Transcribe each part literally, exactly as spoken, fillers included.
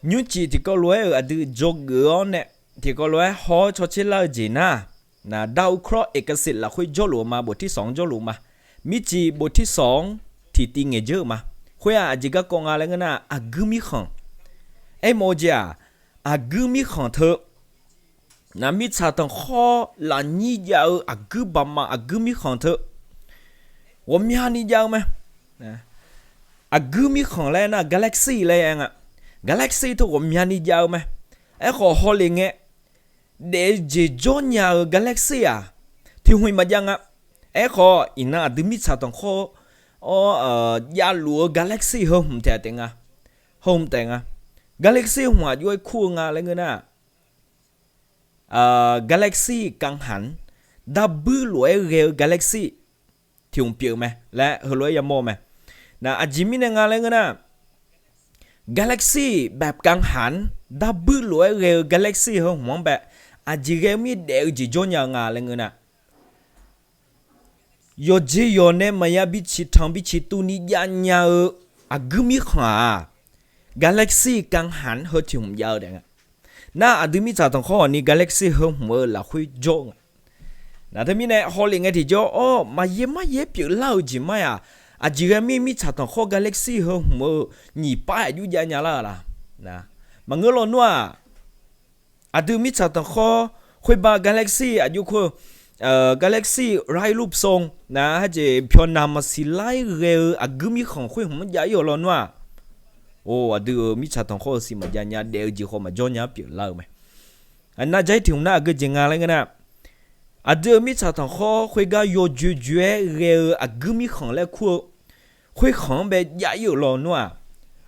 Nymrcif tiqkawv lof-aer-euq aqdui dzawgeuf-awr nae, tiqkawv lof-aer haw-awr cawtser lar-eu jeq nar, nar ดาวเคราะห์เอกสิทธิ์ lafkhoer jawrluf-eu ma, บทที่สอง jawrluf-eu ma. Mircif บทที่สอง tiqtiv ngaeq dzeur-eu ma. Khoer-aq aqjeq garkawv nga laer ngeur nar, aqguir mirkhanq. Aermawf-eu jeq-aq, aqguir mirkhanq teu nar, mirtsaq tanqkhawr lafnyir jav-eu aqguir baqmaf aqguir mirkhanq teu ghawqmyani jav-eu mae. Aqguir mirkhanq laer nar, galaxy laer aer nga. Galaxy teu ghawqmyani jav-eu mae. Aerkhawf hawlef ngae, daef-eu jeq jawr nya-eu galaxy-aq, tiq hmq-iq maqjav nga. Aerkhawf iqnan aqdui mirtsaq tanqkhawr-awr javluf-eu galaxy heu hmq taef taef nga. Heu hmq taef nga. Galaxy hmq aqjox-aer kur-eu nga laer ngeur nar, galaxy กังหัน darbuir lof-aer ghae-eu galaxy tiq hmq pyeuf mae laer heulof-aer yamawr-eu mae. Nar aqjeq mirnae nga laer ngeur nar, galaxy แบบกังหัน darbuir lof-aer ghae-eu galaxy heu hmq-anr bae, aqjeq ghae-eu mir daef-eu jeq jawr nya-eu nga laer ngeur nar, yawqjeq yawq nae maqya bi ciqtanq bi ciqtuv ni jav nya-eu aqguir mirkhanq-aq, galaxy กังหัน heu tiq hmq jav-eu taef nga. Nar aqdui mirtsaq tanqkhawr-awq ni galaxy heu hmq-eu lafkhoer jawr nga. Nar teumirnae hawlef ngae tiqjawr-awr maqyaer maryaer pyeuflar-eu jeq ma-aq, aqjeq ghae mir mirtsaq tanqkhawr galaxy heu hmq-eu nyiq par aqjox jav nya lar-eu la? Maqngeur lawnmr-aq, aqdui mirtsaq tanqkhawr khoerba galaxy aqjox kur-eu, galaxy ไร้รูปทรง nar, hajeq pyawqnaq maqsiq lar-aer ghae-eu aqguir mirkhanq khoer hmq-anr jav ir-awq lawnmr-aq, or aqdui-euq mirtsaq tanqkhawr-eu siq maqjav nya, daef-eu jeq khawf maqjawr nya-anr pyeuflar-eu mae. Nar jar-ir tiq hmq nar aqgeu jeq nga laer ngeur nar, aqdui-euq mirtsaq tanqkhawr khoergar yawjoe joe-aer ghae-eu aqguir mirkhanq laer kur-eu khoerkhanq-anr bae jav ir-euq lawnmr-aq,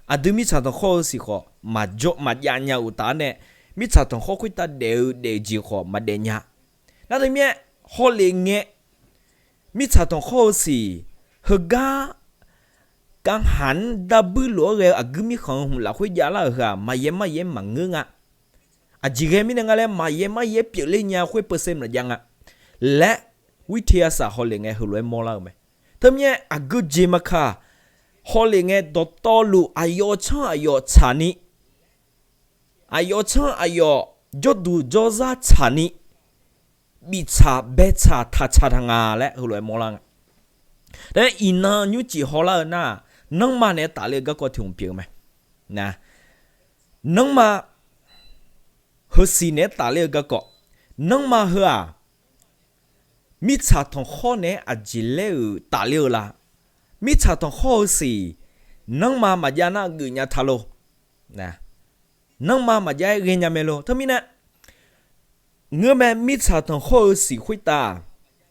aqdui mirtsaq tanqkhawr-eu siq khawf maqjawr maqjav nya uqtaf-anr nae, mirtsaq tanqkhawr khoertav daef-eu daef jeq khawf maqdaef nya. Nar teumirnae hawlef ngae, mirtsaq tanqkhawr-eu siq heugar กังหัน darbuir lof-aer ghae-eu aqguir mirkhanq-eu hmq lafkhoer javlar-euq heu-aq, maqyaer maryaer maqngeur nga. Aqjeq ghae mirnae nga laer maqyaer maryaer pyeufler nya khoer percent maqjav nga laer, วิทยาศาสตร์ hawlef ngae heulof-aer mawrlar-eu mae. Teumirnae aqgeu jeq maqkaq, hawlef ngae dawqtawvluf aqyawf tsanr aqyawf tsaqni, aqyawf tsanr aqyawf jawrduq jawrzar tsaqni, biftsaq baetsaq taqtsaq taq nga laer heulof-aer mawrlar nga. Teumirnae iqnan nymrcif hawlar-eu nar, nanrma naeq-aer tafler-eu garkawv tiq hmq pyeuf-eu mae. Nar, nanrma heusiq naeq-aer tafler-eu garkawv, nanrma heu-aq, mirtsaq tanqkhawr naeq-aer aqjeq laer-euq tafler-eu la? Mirtsaq tanqkhawr-eu siq nanrma maqjav nar geufnya ta lor. Nanrma maqjav-aer ghaenya mae lor. Teumirnae, ngeur mae, mirtsaq tanqkhawr-eu siq khoertav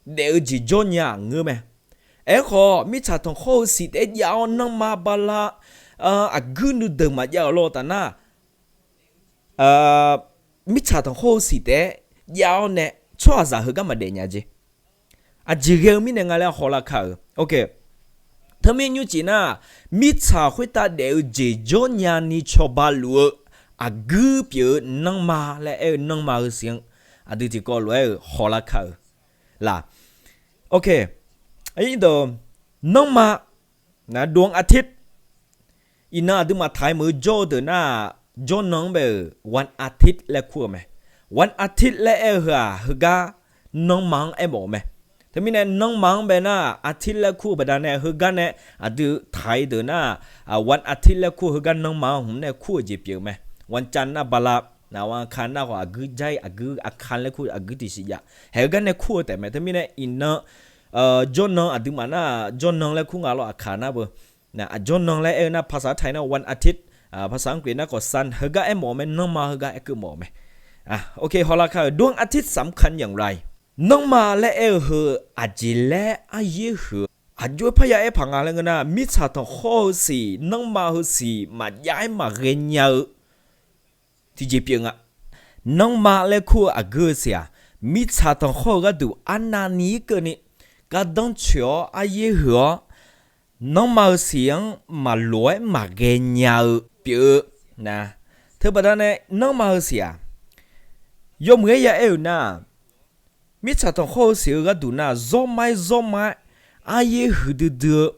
daef-eu jeq jawr nya-aq ngeur mae. Aerkhawf mirtsaq tanqkhawr-eu siq taef-aer jav-awr nanrma bala aqguir nuideuq maqjav-euq lawr taf nar, mirtsaq tanqkhawr-eu siq taef-aer jav-awr nae tsawrhaqzaq heugar maqdaef nya jeq. Aqjeq ghae-eu mirnae nga laer hawlar ka-euq. Teumirnae nymrcif nar, mirtsaq khoertav daef-eu jeq jawr nyani cawba luf-eu aqguir pyeuf-eu nanrma laer aer-eu nanrma heu siq-anr aqdui tiqkawv lof-aer-euq hawlar ka-euq la. Iqdawq nanrma nar, ดวงอาทิตย์ iqnan aqduimaf taq-aer meuq-eu jawr-eu deuq nar, jawrnan-anr bae-euq วันอาทิตย์ laer kur-eu mae. วันอาทิตย์ laer aer-eu heu-aq heugar nanrma-anr aermawf-eu mae. Teumirnae nanrma-anr bae nar อาทิตย์ laer kur-eu baqdanae heugar nae aqdui taq-ir deuq nar, วันอาทิตย์ laer kur-eu heugar nanrma-anr hmq nae kur-eu jeq pyeuf-eu mae. วันจันทร์ nar bala, วันอังคาร nar khawf aqguir jar-ir aqguir อังคาร laer kur aqguir tiqsiq jav. Haeq heugar nae kur-eu taef mae. Teumirnae iqnan jawrnan aqduimaf nar jawrnan laer kur nga lawr aqkaq nar beu. Aqjawrnan laer aer-eu nar ภาษาไทย nar วันอาทิตย์, ภาษาอังกฤษ nar khawf วันจันทร์ heugar aermawf-eu mae, nanrma heugar aerkeuv mawf-eu mae. Oke, hawlar ka-euq ดวงอาทิตย์สำคัญอย่างไร? Nanrma laer aer-eu heu aqjeq laer aryaer huiq-eu aqjox-aer parya aer paq nga laer ngeur nar, mirtsaq tanqkhawr heu siq nanrma heu siq maqjav-aer maqghae nya-eu tiqjeq pyeuf nga. Nanrma laer kur-eu aqguir-eu siq-aq, mirtsaq tanqkhawr-eu gharduq arnavni irkeuvni gardanr tsoeq-awr aryaer huiq-awr, nanrma heu siq-anr maqloq-aer maqghae nya-eu pyeuf-eu na. Teubaqda nae nanrma heu siq-aq, yawmuiq-aer ya aer-euq nar, mirtsaq tanqkhawr-eu siq-eu gharduq nar, zawr ma-aer zawr ma-aer aryaer huiqdui dui-eu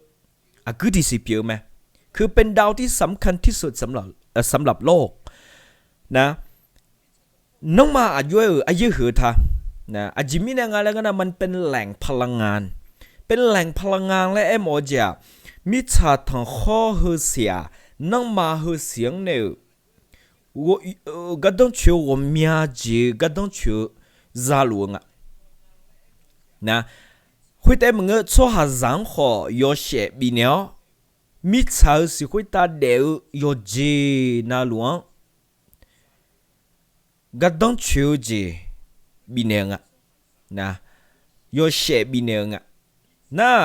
aqguir tiqsiq pyeuf-eu mae. คือเป็นดาวที่สำคัญที่สุดสำหรับโลก Nar, nanrma aqjox-aer-euq aryaer huiq-eu ta. Nar, aqjeq mirnae nga laer ngeur nar, มันเป็นแหล่งพลังงาน เป็นแหล่งพลังงาน laer aermawf-eu jeq-aq, mirtsaq tanqkhawr heusiq-aq, nanrma heusiq-anr nae-euq gardanr coeq-eu ghawqmya jeq-eu gardanr coeq-eu zaluf-eu nga. Nar, khoertav maqngeur, tsawrhaqzaq-anr khawf yawshaef bifnaeq-awr, mirtsaq-euq siq khoertav daef-eu yawqjeq navluf-anr gardanr coeq-eu jeq bifnaeq-eu nga. Nar, yawshaef bifnaeq-eu nga. Nar,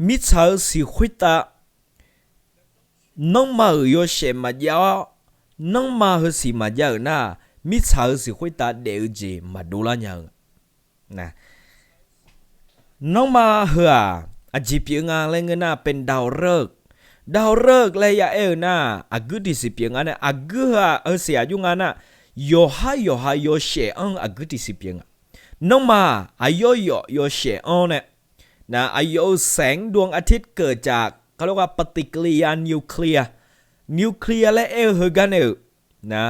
mirtsaq-euq siq khoertav nanrma-euq yawshaef maqjav-awr, nanrma heusiq maqjav-euq nar, mirtsaq-euq siq khoertav daef-eu jeq maqdov lar nya-eu nga. Nar, nanrma heu-aq, aqjeq pyeuf-eu nga laer ngeur nar, เป็นดาวฤกษ์ ดาวฤกษ์ laer ya aer-eu nar, aqguir tiqsiq pyeuf nga nae, aqguir heu-aq heusiq aqjox nga nar, yawqhar yawqha yawshaef anr-eu aqguir tiqsiq pyeuf nga. Nanrma aqyawf yawf yawshaef anr nae, nar, aqyawf-euq แสงดวงอาทิตย์ เกิดจาก เขาเรียกว่า ปฏิกิริยานิวเคลียร์ นิวเคลียร์ laer aer-eu heugar nae-euq, nar,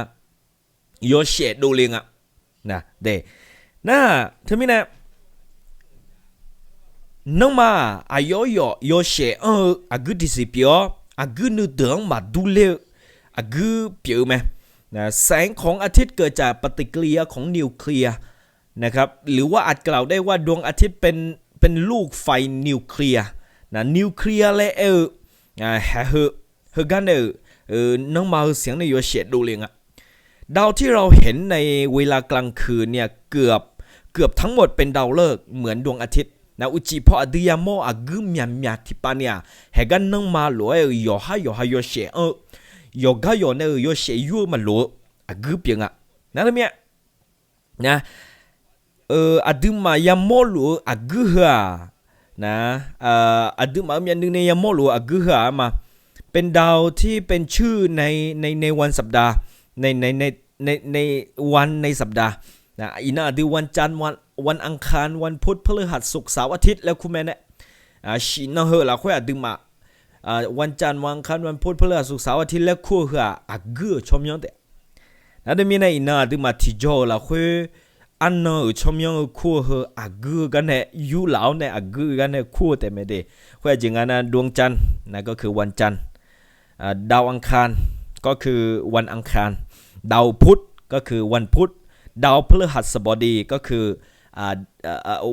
yawshaef dovle nga. Nar, de, nar, teumirnae, nanrma aqyawf yawf yawshaef anr-eu aqguir tiqsiq pyeuf-awr, aqguir nuideuq-anr maqdur ler-eu aqguir pyeuf-eu mae. Nar, แสงของอาทิตย์ เกิดจากปฏิกิริยาของนิวเคลียร์ นะครับ หรือว่าอาจกล่าวได้ว่าดวงอาทิตย์เป็น เป็นลูกไฟนิวเคลียร์ นะ นิวเคลียร์ laer aer-eu, haeq heu, heugar nae-euq, nanrma heusiq-anr nae yawshaef dovle nga. ดาวที่เราเห็นในเวลากลางคืนเนี่ย เกือบ เกือบทั้งหมดเป็นดาวฤกษ์เหมือนดวงอาทิตย์ นะ uqcif paw aqdui yamawr aqguir myaqmyaq tiqpav ni-aq, haeqgar nanrma lof-aer-euq yawqhar yawqha yawshaef anr-eu, yawqgar yawq nae-euq yawshaef yur-eu maqloq-eu aqguir pyeuf nga. Nar, teumirnae, nar, aqduimaf yamawr luf-eu aqguir heu-aq, nar, aqduimaf-euq myavnuiv nae yamawr luf-eu aqguir heu-aq ma, เป็นดาวที่เป็นชื่อใน ใน ในวันสัปดาห์ ใน ใน ใน ในวันในสัปดาห์ Iqnan aqdui วันจันทร์ วัน วันอังคาร วันพุธ พฤหัส ศุกร์ เสาร์ อาทิตย์ laer kur mae nae. Shiqnan heu lafkhoer aqduimaf วันจันทร์ วันอังคาร วันพุธ พฤหัส ศุกร์ เสาร์ อาทิตย์ laer kur-eu heu-aq, aqguir-euq tsawrmyanr taef. Nar, teumirnae iqnan aqduimaf tiqjawr-euq lafkhoer arnan-euq tsawrmyanr-eu kur-eu heu aqguir-eu gar nae yurlaf-awr nae aqguir-eu gar nae kur-eu taef mae de. Khoer-aq jeq nga nar, ดวงจันทร์ นะ ก็คือวันจันทร์ ดาวอังคาร ก็คือวันอังคาร ดาวพุธ ก็คือวันพุธ ดาวพฤหัสบดี ก็คือ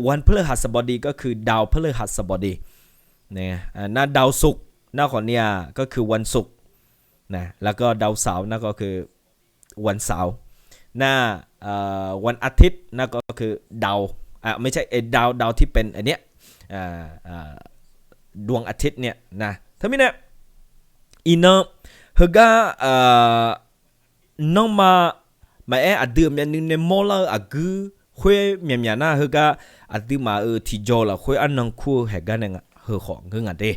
วันพฤหัสบดี ก็คือดาวพฤหัสบดี นะ นะ ดาวศุกร์ นะ ขอเนี่ย ก็คือวันศุกร์ นะ แล้วก็ดาวเสาร์ นะ ก็คือวันเสาร์ นะ วันอาทิตย์ นะ ก็คือดาว อ่ะ ไม่ใช่ ไอ้ดาว ดาวที่เป็นอันเนี้ย อ่า อ่า ดวงอาทิตย์เนี่ยนะ teumirnae, iqnan, heugar, nanrma, maqaer aqdui-euq myavnuiv nae mawrlar-eu aqguir khoer myaqmyaq nar, heugar aqduimaf-euq tiqjawr-eu lafkhoer arnan kur-eu haeqgar nae heu khawf ngeur nga de.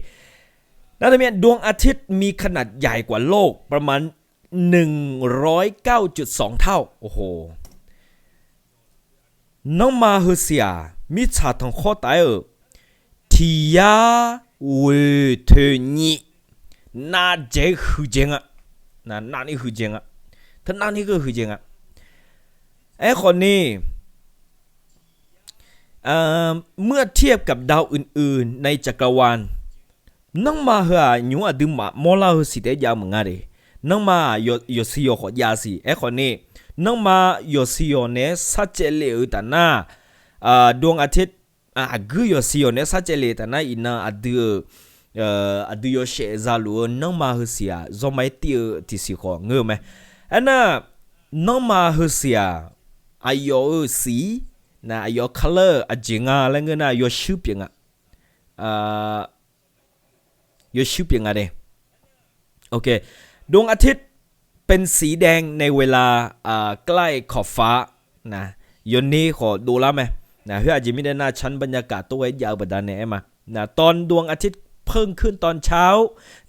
Nar, teumirnae ดวงอาทิตย์มีขนาดใหญ่กว่าโลก ประมาณ หนึ่งร้อยเก้าจุดสองเท่า โอ้โห Nanrma heusiq-aq, mirtsaq tanqkhawr taf-aer-euq tiq yar ghoeq toeq nyiq navjaeq-aer huiqdzaeq nga. Navni huiqdzaeq nga. Teunav ni ghoe huiqdzaeq nga. Aerkhawf ni, เมื่อเทียบกับดาวอื่นๆ ในจักรวาล Nanrma heu-aq, nymq-mr aqduimaf mawrlar-eu heusiq taef-aer jav-eu maqnga de. Nanrma yawqsiq yawq khawf jav siq. Aerkhawf ni, nanrma yawqsiq yawq naeq-aer sarcaev le-euq taf nar, ดวงอาทิตย์ aqguir yawqsiq yawq naeq-aer sarcaev le-eu taf nar, iqnan aqdui-euq, aqdui yawshaef zaluf-eu nanrma heusiq-aq, zawrma-aer tiv-eu tiqsiq khawf ngeur-eu mae. Aernar, nanrma heusiq-aq, aqyawf-euq siq, nar, aqyawf-euq คัลเลอร์ aqjeq nga laer ngeur nar, yawshuir pyeuf nga. Yawshuir pyeuf nga de. โอเค ดวงอาทิตย์เป็นสีแดงในเวลา ใกล้ขอบฟ้า นะ yawner khawf dovlar mae. Khoer aqjeq mirnae nar, ชั้นบรรยากาศ tov-aer jav-eu baqdanae aer ma. ตอนดวงอาทิตย์เพิ่งขึ้นตอนเช้า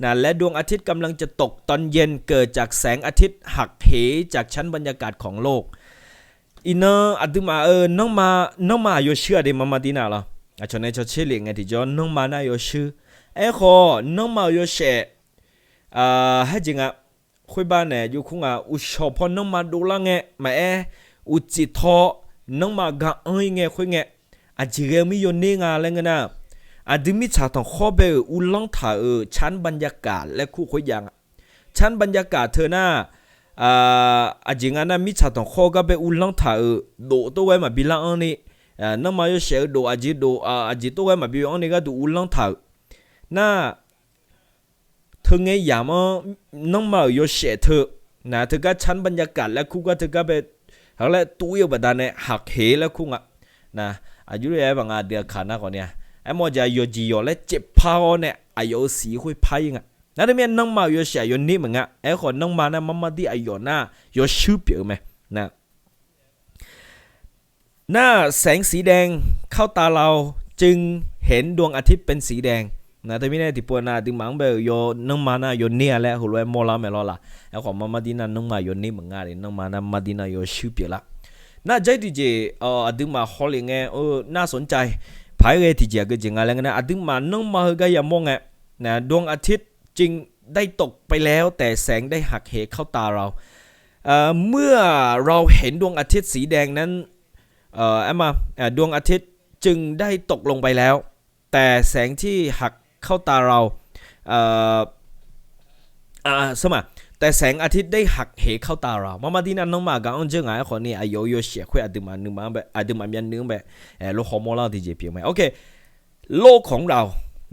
นะ และดวงอาทิตย์กำลังจะตกตอนเย็น เกิดจากแสงอาทิตย์หักเหจากชั้นบรรยากาศของโลก Iqnan aqduimaf-euq nanrma, nanrma-aq yawshuir-a de, marma tiv nar lawr. Aqcawq nae cawtser lef ngae tiqjawr nanrma nar yawshuir. Aerkhawf, nanrma-euq yawshaef, haer jeq nga, khoerbar nae jov kur nga, uqshawq paw nanrma dovlar ngae maqaer, uqcif taw nanrma ga anr-ir ngae khoer ngae, aqjeq ghae-eu mir yawner nga laer ngeur nar, aqdui mirtsaq tanqkhawr bae-euq uvlanr taq-euq ชั้นบรรยากาศ laer kur khoer jav nga. ชั้นบรรยากาศ teu nar, aqjeq nga nar mirtsaq tanqkhawr gar bae uvlanr taq-euq dof tov ghae maqbi lar anr ni, nanrma yawshaef-eu dof aqjeq dof aqjeq tov ghae maqbi anr ni gharduq uvlanr taq-euq nar, teu ngae yamq-anr nanrma-euq yawshaef teu, na teugar ชั้นบรรยากาศ laer kur gar teugar bae, haq laer tuv-ir-eu baqdanae haqheq laer kur nga. Na, aqjox lof-aer baq nga aqdui aqkaq nar khawf ni-a, aermawf jeq yawqjeq yawq laer caevpar-awr nae aqyawf-euq siq khoer par-ir nga. Nar teumirnae nanrma-euq yawshaef aqyawf ner maqnga. Aerkhawf nanrma nar marmar dir aqyawf nar yawshuir pyeuf-eu mae. Na แสงสีแดงเข้าตาเราจึงเห็นดวงอาทิตย์เป็นสีแดง Na teumirnae tiqpov nav aqduimaf-anr bae-euq yaw nanrma nar yawner-a laer heulof-aer mawrlar mae lawr laq. Aerkhawf marmar dir nar nanrma yawner maqnga le, nanrma nar marmar dir nar yawshuir pyeuflar. Nar jair tiqjeq aqduimaf hawlef ngae, nar สนใจ paq-aer ghae tiqjeq aqgeujeq nga laer ngeur nar, aqduimaf nanrma heugar yamawr ngae, ดวงอาทิตย์จึงได้ตกไปแล้ว แต่แสงได้หักเหเข้าตาเรา เมื่อเราเห็นดวงอาทิตย์สีแดงนั้น เอ่อ aerma, ดวงอาทิตย์จึงได้ตกลงไปแล้ว แต่แสงที่หักเข้าตาเรา เอ่อ เอ่อ แต่แสงอาทิตย์ได้หักเหเข้าตาเรา marmar dir nar nanrma gaq anr dzeur nga. Aerkhawf ni aqyawf-euq yawshaef khoer aqduimaf nuima-anr bae, aqduimaf myavnuiv-anr bae, lawkhawf mawrlar-eu tiqjeq pyeuf mae. โอเค โลกของเรา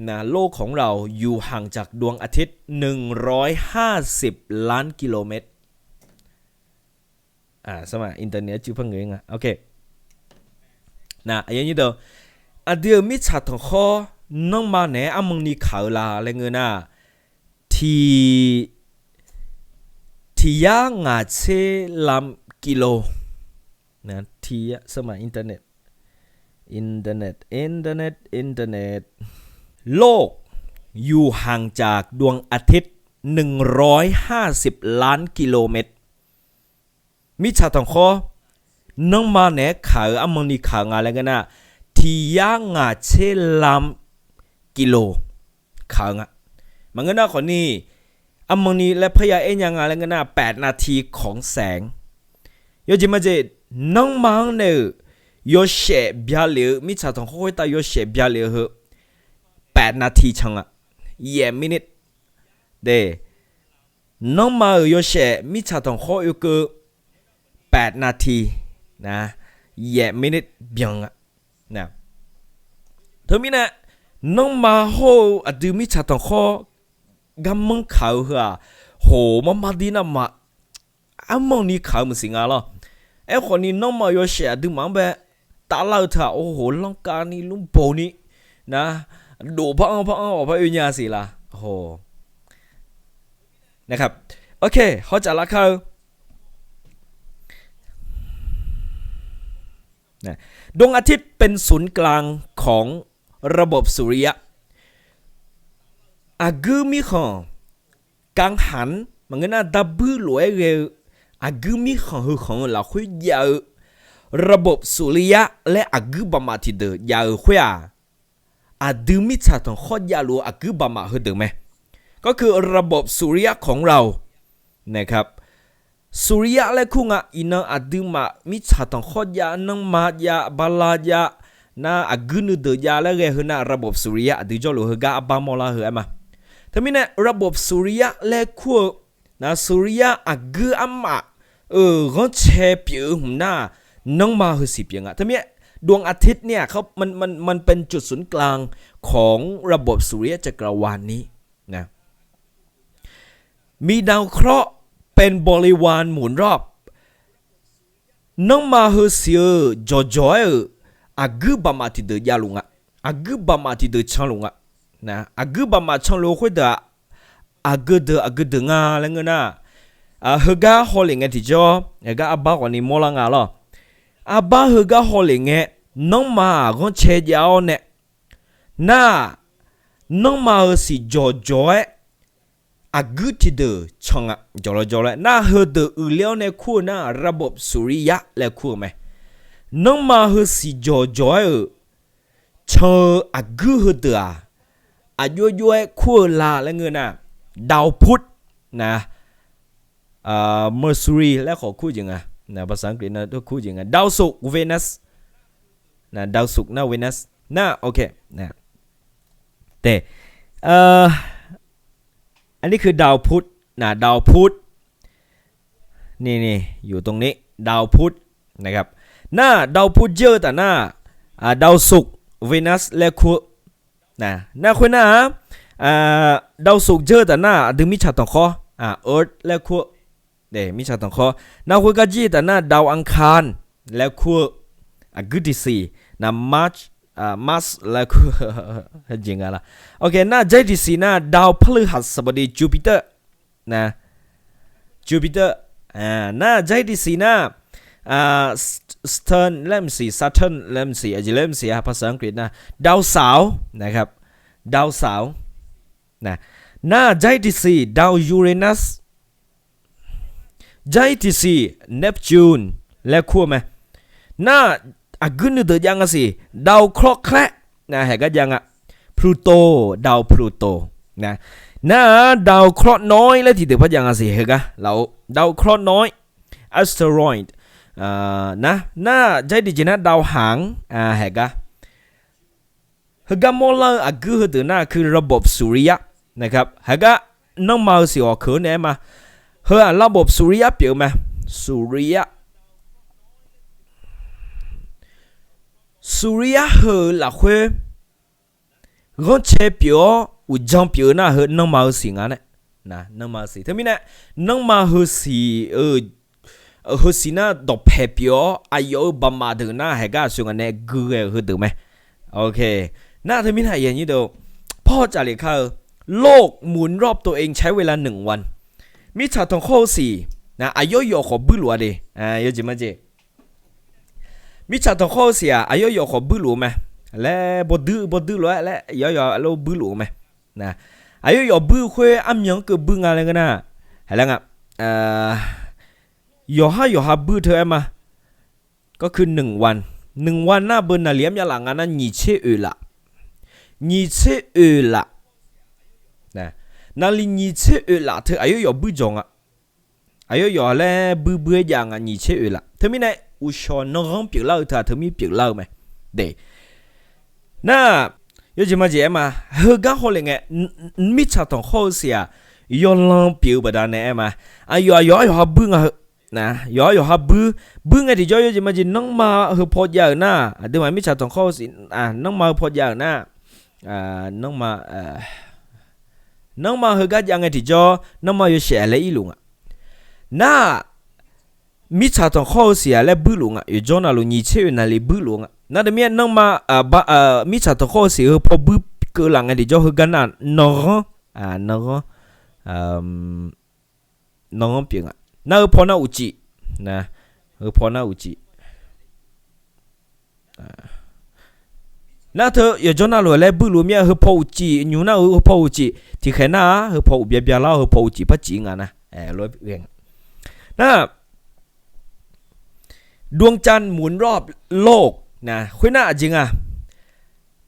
นะ โลกของเราอยู่ห่างจากดวงอาทิตย์ หนึ่งร้อยห้าสิบล้านกิโลเมตร internet cuiv par ngeur nga. Aqdui-euq mirtsaq tanqkhawr nanrma naeq-aer armanni kaq-eu la laer ngeur nar, tiq, tiq yar ngaq tser lam กิโล tiq yar, internet, internet, internet, internet. โลกอยู่ห่างจากดวงอาทิตย์ หนึ่งร้อยห้าสิบล้านกิโลเมตร Mirtsaq tanqkhawr nanrma naeq-aer kaq-eu armanni kaq-eu nga laer ngeur nar, tiq yar ngaq tser lam กิโล kaq-eu nga. Maqngeur nar khawfni, armanni laer parya aer nya nga laer ngeur nar, แปดนาทีของแสง Yawjeq majeq, nanrma-anr nae-euq yawshaef bya lef-eu, mirtsaq tanqkhawr khoertav yawshaef bya lef-eu heu แปดนาที can nga. แปดนาที Nanrma-euq yawshaef mirtsaq tanqkhawr oekeuv แปดนาที na, แปดนาที byan nga. Teumirnae, nanrma hawr-eu aqdui mirtsaq tanqkhawr garmanr kaq-eu heu-aq, hoq marmar dir nar ma, armanni kaq-eu maqsiq nga lawr. Aerkhawfni nanrma-euq yawshaef aqduimaf-anr bae tavlar-eu teu-aq, ohoq lanrkavni lmrboq ni, na, dof par anr par anr awq par oe nya siq la. โอเค hawtsaf lar kar-eu ดวงอาทิตย์เป็นศูนย์กลางของระบบสุริยะ Aqguir mirkhanq กังหัน maqngeur nar darbuir lof-aer ghae-eu aqguir mirkhanq heukhanq-eu lafkhoer jav-eu ระบบสุริยะ laer aqguir baqmaf tiqdeuq jav-euq khoer-aq, aqdui mirtsaq tanqkhawr javluf-eu aqguir baqmaf heudeuq mae. ก็คือระบบสุริยะของเรา นะครับ สุริยะ laer kur nga. Iqnan aqduimaf mirtsaq tanqkhawr jav, nanrma jav, bala jav, nar aqguir nuideuq jav laer ghae heu nar ระบบสุริยะ aqdui jawrluf heugar arbar mawrlar heu aer ma. Teumirnae ระบบสุริยะ laer kur-eu, na, สุริยะ aqguir armaf-euq ghanrcae pyeuf-eu hmq nar, nanrma heusiq pyeuf nga. Teumirnae ดวงอาทิตย์ nar-aq, มันเป็นจุดศูนย์กลางของระบบสุริยะจักรวาลนี้ นะ มีดาวเคราะห์เป็นบริวารหมุนรอบ Nanrma heusiq-eu jawqjawq-aer-euq aqguir baqmaf tiqdeuq javluf nga. Aqguir baqmaf tiqdeuq canluf nga. Aqguir baqmaf canluf-eu khoerdeuq-aq, aqgeu deuq aqgeu deuq nga laer ngeur nar, heugar hawlef ngae tiqjawr, heugar arbar khawfni mawrlar nga lawr. Arbar heugar hawlef ngae, nanrma-aq ghanrcae jav-awr nae, nar-aq, nanrma heusiq jawqjawq-aer aqguir tiqdeuq can nga. Jawqlawr jawrlaer nar, heudeuq uiqler-awr nae kur-eu nar-aq, ระบบสุริยะ laer kur-eu mae. Nanrma heusiq jawqjawq-aer-euq can-eu aqguir heudeuq-aq, aqjox jox-aer kur-eu la laer ngeur nar, ดาวพุธ na, Mercury laer khawf kur jeq nga. ภาษาอังกฤษ nar kur jeq nga. ดาวศุกร์ Venus. ดาวศุกร์ nar Venus. Nar, ok. Tae, อันนี้คือดาวพุธ นะ ดาวพุธ นี่ๆ อยู่ตรงนี้ ดาวพุธ นะครับ เน่อ ดาวพุธ jeur-eu taf nar, ดาวศุกร์ Venus laer kur-eu. Nar khoernar-aq, ดาวศุกร์ jeur-eu taf nar aqdui mirtsaq tanqkhawr, Earth laer kur-eu. Mirtsaq tanqkhawr. Nar khoergar jir-eu taf nar ดาวอังคาร laer kur-eu. Aqguir tiqsiq, nar Mars, Mars laer kur-eu jeq nga la. Ok, nar jar-ir tiqsiq nar ดาวพฤหัสบดี Jupiter. Jupiter. Nar jar-ir tiqsiq nar Saturn laer maqsiq, Saturn laer maqsiq, aqjeq laer maqsiq-a, ภาษาอังกฤษ nar ดาวเสาร์ นะครับ ดาวเสาร์. Nar jar-ir tiqsiq ดาว Uranus. Jar-ir tiqsiq เนปจูน laer kur-eu mae. Nar aqguir nuideuq jav nga siq, ดาวเคราะห์แคระ haeq gar jav nga. Pluto, ดาวพลูโต. Nar ดาวเคราะห์น้อย laer tiqdeuq par jav nga siq heugar laf-or, ดาวเคราะห์น้อย asteroid. Nar, nar jar-ir tiqjeq nar ดาวหาง haeq gar. Heugar mawrlar-eu aqguir heudeuq nar คือระบบสุริยะ นะครับ haeq gar nanrma-eu siq hawq keuq-eu nae aer ma. Heu-aq ระบบสุริยะ pyeuf-eu mae. สุริยะ สุริยะ heu-euq lafkhoer ghanrcae pyeuf-awr uqdzan pyeuf-eu nar heu nanrma-eu siq nga nae. Nanrma-eu siq. Teumirnae nanrma heusiq-eu heusiq nar dawqpaeq pyeuf-awr aqyawf-euq baqmaf deuq nar haeq gar aqsur ngaq nae gui ghae-euq heudeuq mae. Ok, nar teumirnae aqyuif aqnyir deuq, พ่อจ๋า lef kar-eu โลกหมุนรอบตัวเองใช้เวลาหนึ่งวัน mirtsaq tanqkhawr-eu siq nar aqyawf yawf khawf buirluf-a de. Yawjeq majeq, mirtsaq tanqkhawr-eu siq-aq aqyawf yawf khawf buirluf-eu mae. Laer bawduir bawduir lof-aer laer yawf yawf lof buirluf-eu mae. Aqyawf yawf buir khoer armyan-anr keuv buir nga laer ngeur nar, haeq laer nga, yawqhar yawqha buir teu aer ma. ก็คือ หนึ่งวัน หนึ่งวัน nar beu naqli armyav laf nga nar nyiq tser oeq laf. Nyiq tser oeq laf. Naqli nyiq tser oeq laf teu aqyawf yawf buir jawq nga. Aqyawf yawf laer buir buir-aer jav nga nyiq tser oeq laf. Teumirnae uqshawq nanghanr pyeuflar-eu teu-aq teumir pyeuflar-eu mae. De, nar, yawjeq majeq aer ma. Heugar hawlef ngae, mirtsaq tanqkhawr-eu siq-aq yawlan pyeuf-eu baqdanae aer ma. Aqyawf aqyawf-ar yawqha buir nga heu. Yawqha yawqha buir, buir ngae tiqjawr yawjeq majeq nanrma heu paw jav-euq nar, aqduimaf mirtsaq tanqkhawr-eu siq, nanrma heu paw jav-euq nar, nanrma, nanrma heugar jav ngae tiqjawr nanrma yawshaef laer irluf nga. Nar, mirtsaq tanqkhawr-eu siq-aq laer buirluf nga. Yawqjawr navluf nyiq tser oeq naqli buirluf nga. Nar teumirnae nanrma, mirtsaq tanqkhawr-eu siq heu paw buir keuv laf ngae tiqjawr heugar nar, nanghanr, nanghanr, nanghanr pyeuf nga. Nar heu paw nar uqcif, heu paw nar uqcif. Nar teu yawqjawr navluf laer buirluf mir-a, heu paw uqcif nymr nar-eu heu paw uqcif tiqkhaeq nar-aq heu paw uqbya byalar-awr heu paw uqcif par cif nga nar, lof-aer ghae nga. Nar, ดวงจันทร์หมุนรอบโลก khoernar aqjeq nga.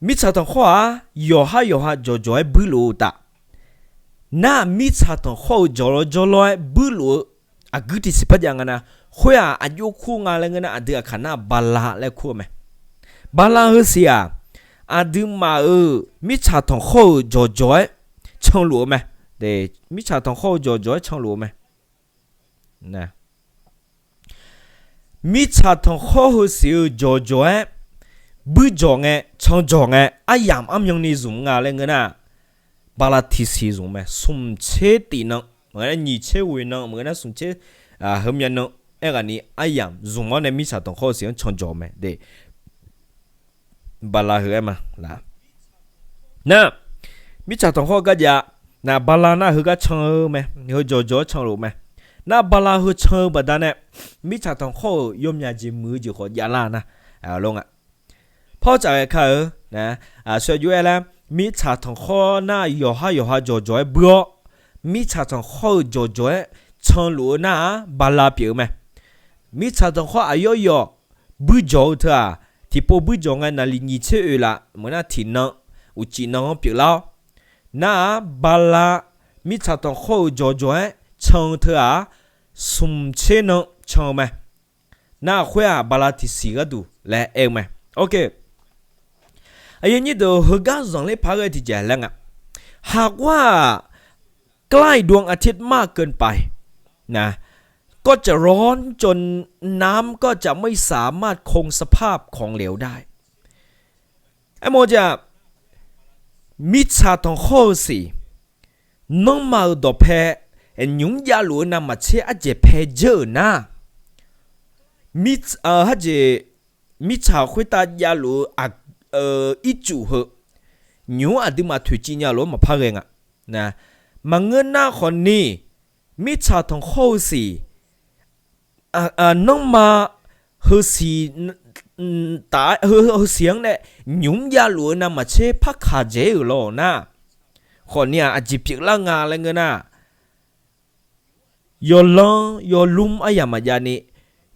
Mirtsaq tanqkhawr-aq yawqhar yawqha jawqjawq-aer buirluf-eu uqtaf, nar mirtsaq tanqkhawr-euq jawqlawr jawrlawr-aer buirluf-eu aqguir tiqsiq par jav nga nar, khoer-aq aqjox kur nga laer ngeur nar aqdui aqkaq nar bala laer kur-eu mae. Bala heusiq-aq, aqduimaf-euq mirtsaq tanqkhawr-euq jawqjawq-aer canluf-eu mae. Mirtsaq tanqkhawr-eu jawqjawq-aer canluf-eu mae. Mirtsaq tanqkhawr heusiq-eu jawqjawq-aer buirjawq ngae canjawq ngae aryamq armyanni zmq nga laer ngeur nar, bala tiqsiq zmq mae. Smq tser tif nan maqngeur nar, nyiq tser ghoeq nan maqngeur nar, smq tser heumyav nan aerghaqni aryamq zmq-awr nae mirtsaq tanqkhawr-eu siq-anr canjawq mae. Bala heu aer ma. Nar, mirtsaq tanqkhawr-eu garjav, nar bala nar heugar can-eu mae, heu jawqjawq-aer canluf mae. Nar bala heu can-eu baqdanae mirtsaq tanqkhawr-euq yawmyaq jeq muiq-eu jeq khawf javlar nar, lor nga. Pawrtsaf ghae ka-eu, aqsur aqjox-aer lar, mirtsaq tanqkhawr nar yawqhar yawqha jawqjawq-aer buir-awr, mirtsaq tanqkhawr-euq jawqjawq-aer canluf-eu nar-aq bala pyeuf-eu mae. Mirtsaq tanqkhawr aqyawf yawf buirjawq-eu teu-aq, tiqpov buirjawq ngae naqli nyiq tser oeq laf maqngeur nar tiqnan uqcif nan-anr pyeuflar-awr, nar-aq bala mirtsaq tanqkhawr-euq jawqjawq-aer can-eu teu-aq, smq tser nan can-eu mae. Nar khoer-aq, bala tiqsiq gharduq laer aer-eu mae. Aqyuif aqnyir deuq, heugar zanqler paq-aer ghae tiqjeq laer nga. หากว่าใกล้ดวงอาทิตย์มากเกินไปนะ ก็จะร้อนจนน้ำก็จะไม่สามารถคงสภาพของเหลวได้ Aermawf-eu jeq-aq, mirtsaq tanqkhawr-eu siq, nanrma-euq dawqpae nymq mr javluf-eu navmaqtser ardzaeq pae dzeur-euq nar, mirtsaq khoertav javluf-eu ircuf heu nymq mr aqduimaf toeqciv nya lof-aer maqpar ghae nga. Maqngeur nar khawfni, mirtsaq tanqkhawr-eu siq, nanrma heusiq taf-aer, heusiq-anr nae nymq mr javluf-eu navmaqtser parkaq dzaeq-ir-euq lawq nar, khawfni-aq aqjeq pyeuflar nga laer ngeur nar, yawlanr yawlmr aryamq maqjav ni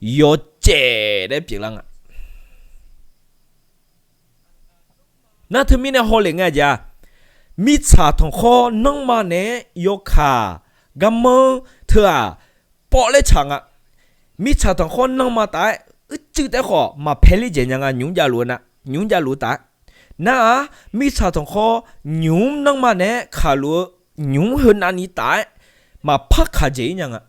yawcaef laer pyeuflar nga. Nar teumirnae hawlef ngae jeq-aq, mirtsaq tanqkhawr nanrma naeq-aer yawkaq garmanr teu-aq, pawvlaer tsaq nga. Mirtsaq tanqkhawr nanrma taf-aer uicuiv taef-aer khawf maqpaeler dzaeq nya nga, nymq mr javluf-eu nar, nymq mr javluf-eu taf-aer. Nar-aq, mirtsaq tanqkhawr nymq mr nanrma naeq-aer kaqluf-eu nymq mr heu navni taf-aer maqpar kaq dzaeq-ir nya nga.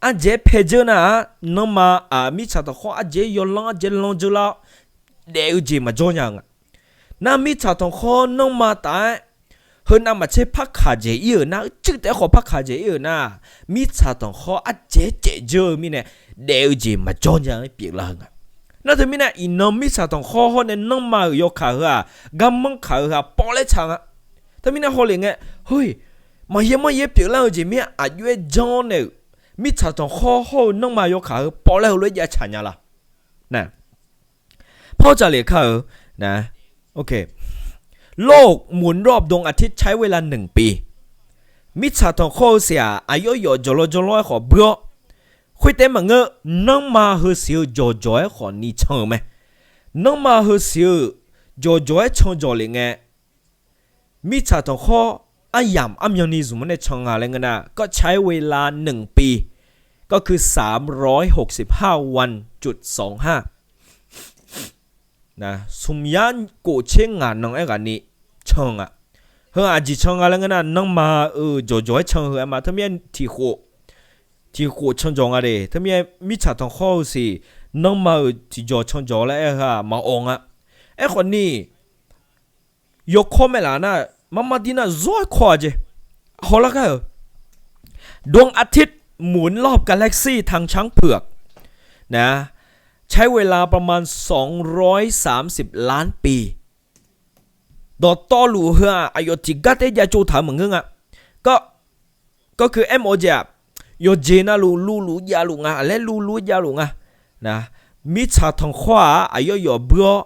Ardzaeq-aer pae dzeur nar-aq, nanrma-aq mirtsaq tanqkhawr ardzaeq-aer yawlanr ardzaeq-aer lanr dzeur lar-awr, daef-eu jeq maqjawr nya-eu nga. Nar mirtsaq tanqkhawr nanrma taf-aer heu navmaqtser parkaq dzaeq-ir-euq nar, uicuiv taef-aer khawf parkaq dzaeq-ir-euq nar, mirtsaq tanqkhawr ardzaeq-aer caef dzeur-eu mirnae, daef-eu jeq maqjawr nya-aer pyeuflar-eu nga. Nar teumirnae iqnan mirtsaq tanqkhawr hawr nae nanrma-euq yawkaq heu-aq, garmanr kaq-eu heu-aq pawvlaer tsaq nga. Teumirnae hawlef ngae, heu, maqyaer manryaer pyeuflar-eu jeq mir-a, aqjox-aer janr nae-euq mirtsaq tanqkhawr hawr-eu nanrma yawkaq heu pawvlaer heulof-aer jav tsaq nya la? Par dzaqlef kar-eu, โลกหมุนรอบดวงอาทิตย์ใช้เวลาหนึ่งปี Mirtsaq tanqkhawr-eu siq-aq, aqyawf yawf jawqlawr jawrlawr-aer khawf bui-awr, khoertaef maqngeur, nanrma heusiq-eu jawqjawq-aer khawfni can-eu mae. Nanrma heusiq-eu jawqjawq-aer can jawq lef ngae, mirtsaq tanqkhawr aryamq armyanni zmq-anr nae can nga laer ngeur nar, ก็ใช้เวลาหนึ่งปี ก็คือสามร้อยหกสิบห้าวันจุดสองห้า smq yar kof tser ngaq nan aerghaqni can-eu nga. Heu-aq aqjeq can nga laer ngeur nar, nanrma-euq jawqjawq-aer can-eu heu aer ma. Teumirnae tiq khof, tiq khof can jawq nga de. Teumirnae mirtsaq tanqkhawr-eu siq, nanrma-euq tiqjawq can jawq laer aer heu-aq maqawq nga. Aerkhawfni, yawkawr mae laf nar, marmar dir nar zawr-aer kawr-a jeq. Hawlar gar-euq ดวงอาทิตย์หมุนรอบกาแล็กซี่ทางช้างเผือกนะ ใช้เวลาประมาณสองร้อยสามสิบล้านปี Dawqtawvluf heu-aq, aqyawf tiqgar taef-aer jav tsov taq-eu maqngeur nga. ก็คือ aermawf-eu jeq-aq, yawqjeq navluf luvluf javluf nga laer, luvluf javluf nga. Mirtsaq tanqkhawr-aq, aqyawf yawf bui-awr,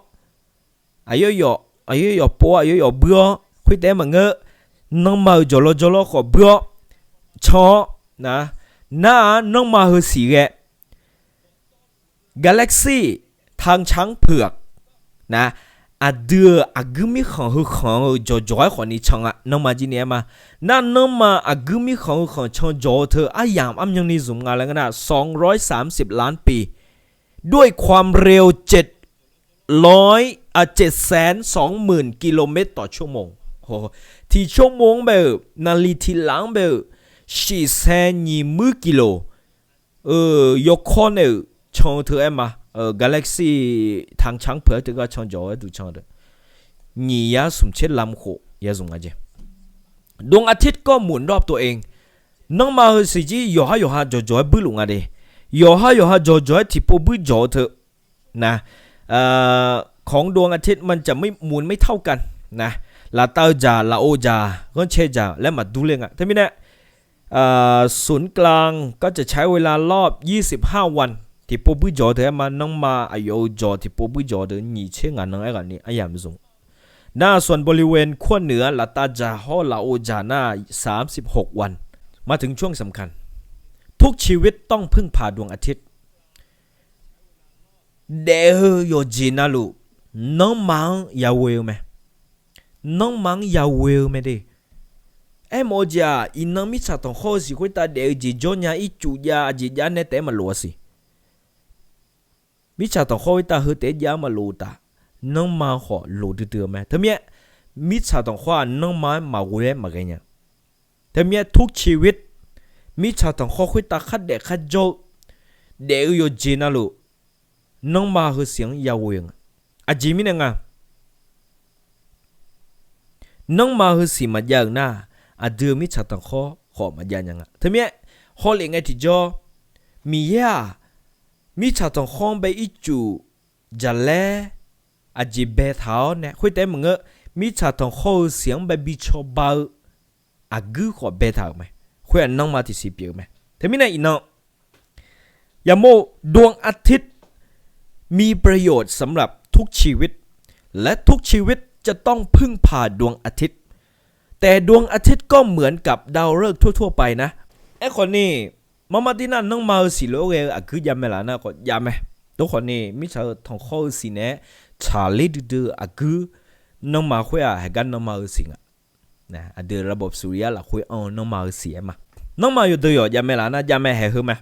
aqyawf yawf, aqyawf yawf pov, aqyawf yawf bui-awr, khoertaef-aer maqngeur, nanrma-euq jawqlawr jawrlawr khawf bui-awr, can-awr, nar-aq, nanrma heusiq ghae กาแล็กซี่ทางช้างเผือกนะ aqdui-euq aqguir mirkhanq heukhanq-euq jawqjawq-aer khawfni can-a, nanrma jir ni aer ma. Nar nanrma aqguir mirkhanq heukhanq can jawq-eu teu aryamq armyanni zmq nga laer ngeur nar, สองร้อยสามสิบล้านปี ด้วยความเร็ว เจ็ดร้อย อ่ะ เจ็ดแสนสองหมื่นกิโลเมตรต่อชั่วโมง tiqcawmov-anr bae-euq, naqliq tiqlaf-anr bae-euq, shiqsae nyiq muir กิโล yawkawr nae-euq can-eu teu aer ma. กาแล็กซี่ทางช้างเผือก aer teugar can jawq-eu aer duq can-eu deuq, nyiq yar smq tser lam khof ya zmq nga jeq. ดวงอาทิตย์ก็หมุนรอบตัวเอง Nanrma heusiq jir yawqhar yawqha jawqjawq-aer buir luf nga de. Yawqhar yawqha jawqjawq-aer tiqpov buir jawq-eu teu นะ ของดวงอาทิตย์มันจะไม่ หมุนไม่เท่ากันนะ laftav-eu jaq, lafov jaq, ghanrcae jaq laer maqdur ler nga. Teumirnae ศูนย์กลาง ก็จะใช้เวลา รอบยี่สิบห้าวัน tiqpov buir jawq-eu teu aer ma. Nanrma aqyawf-euq jawq tiqpov buir jawq-eu teu nyiq tser ngaq nan aerghaqni aryamq zmq. ณ ส่วนบริเวณขั้วเหนือ laftav jaq hawr lafov jaq nar สามสิบหกวัน มาถึงช่วงสำคัญ ทุกชีวิตต้องพึ่งพาดวงอาทิตย์ Daef-eu yawqjeq navluf nanrma-anr yaghoe-eu mae. Nanrma-anr yaghoe-eu mae de. Aermawf-eu jeq-aq, iqnan mirtsaq tanqkhawr-eu siq khoertav daef-eu jeq jawr nya ircuf jav aqjeq jav nae taef-aer maqlof-a siq. Mirtsaq tanqkhawr khoertav heu taef-aer jav-aer maqlof-eu taf, nanrma khawf loq duidui-eu mae. Teumirnae, mirtsaq tanqkhawr-aq nanrma-aer maqghoe-aer maqghae nya. Teumirnae ทุกชีวิต mirtsaq tanqkhawr khoertav khardaef kharjawr-eu daef-eu yawqjeq navluf, nanrma heusiq-anr yaghoe-eu nga. Aqjeq mirnae nga, nanrma heusiq maqjav-euq nar, aqdui-euq mirtsaq tanqkhawr khawf maqjav nya nga. Teumirnae, hawlef ngae tiqjawr, Miqyaer-aq, mirtsaq tanqkhawr-anr bae ircuf jaqlaer aqjeq baetaq-awr nae khoertaef-aer maqngeur, mirtsaq tanqkhawr-eu siq-anr bae bi cawba-eu aqguir khawf baetaq-euq mae. Khoer-aq nanrma tiqsiq pyeuf-eu mae. Teumirnae iqnan อย่าโม้ ดวงอาทิตย์ มีประโยชน์สำหรับทุกชีวิต และทุกชีวิตจะต้องพึ่งพาดวงอาทิตย์ แต่ดวงอาทิตย์ก็เหมือนกับดาวฤกษ์ทั่วๆไปนะ Aerkhawf ni, marmar tir nar nanrma-eu siq lof-aer ghae-eu aqguir jav mae laf nar khawf jav mae. Tov khawf ni, mirtsaq-eu tanqkhawr-eu siq naeq-aer tsaqler duidui-eu aqguir, nanrma khoer-aq heugar nanrma-eu siq nga. Aqdui ระบบสุริยะ lafkhoer anr-eu nanrma-eu siq-aer ma. Nanrma yawqdeuq yawq jav mae laf nar jav mae, haeq heu mae.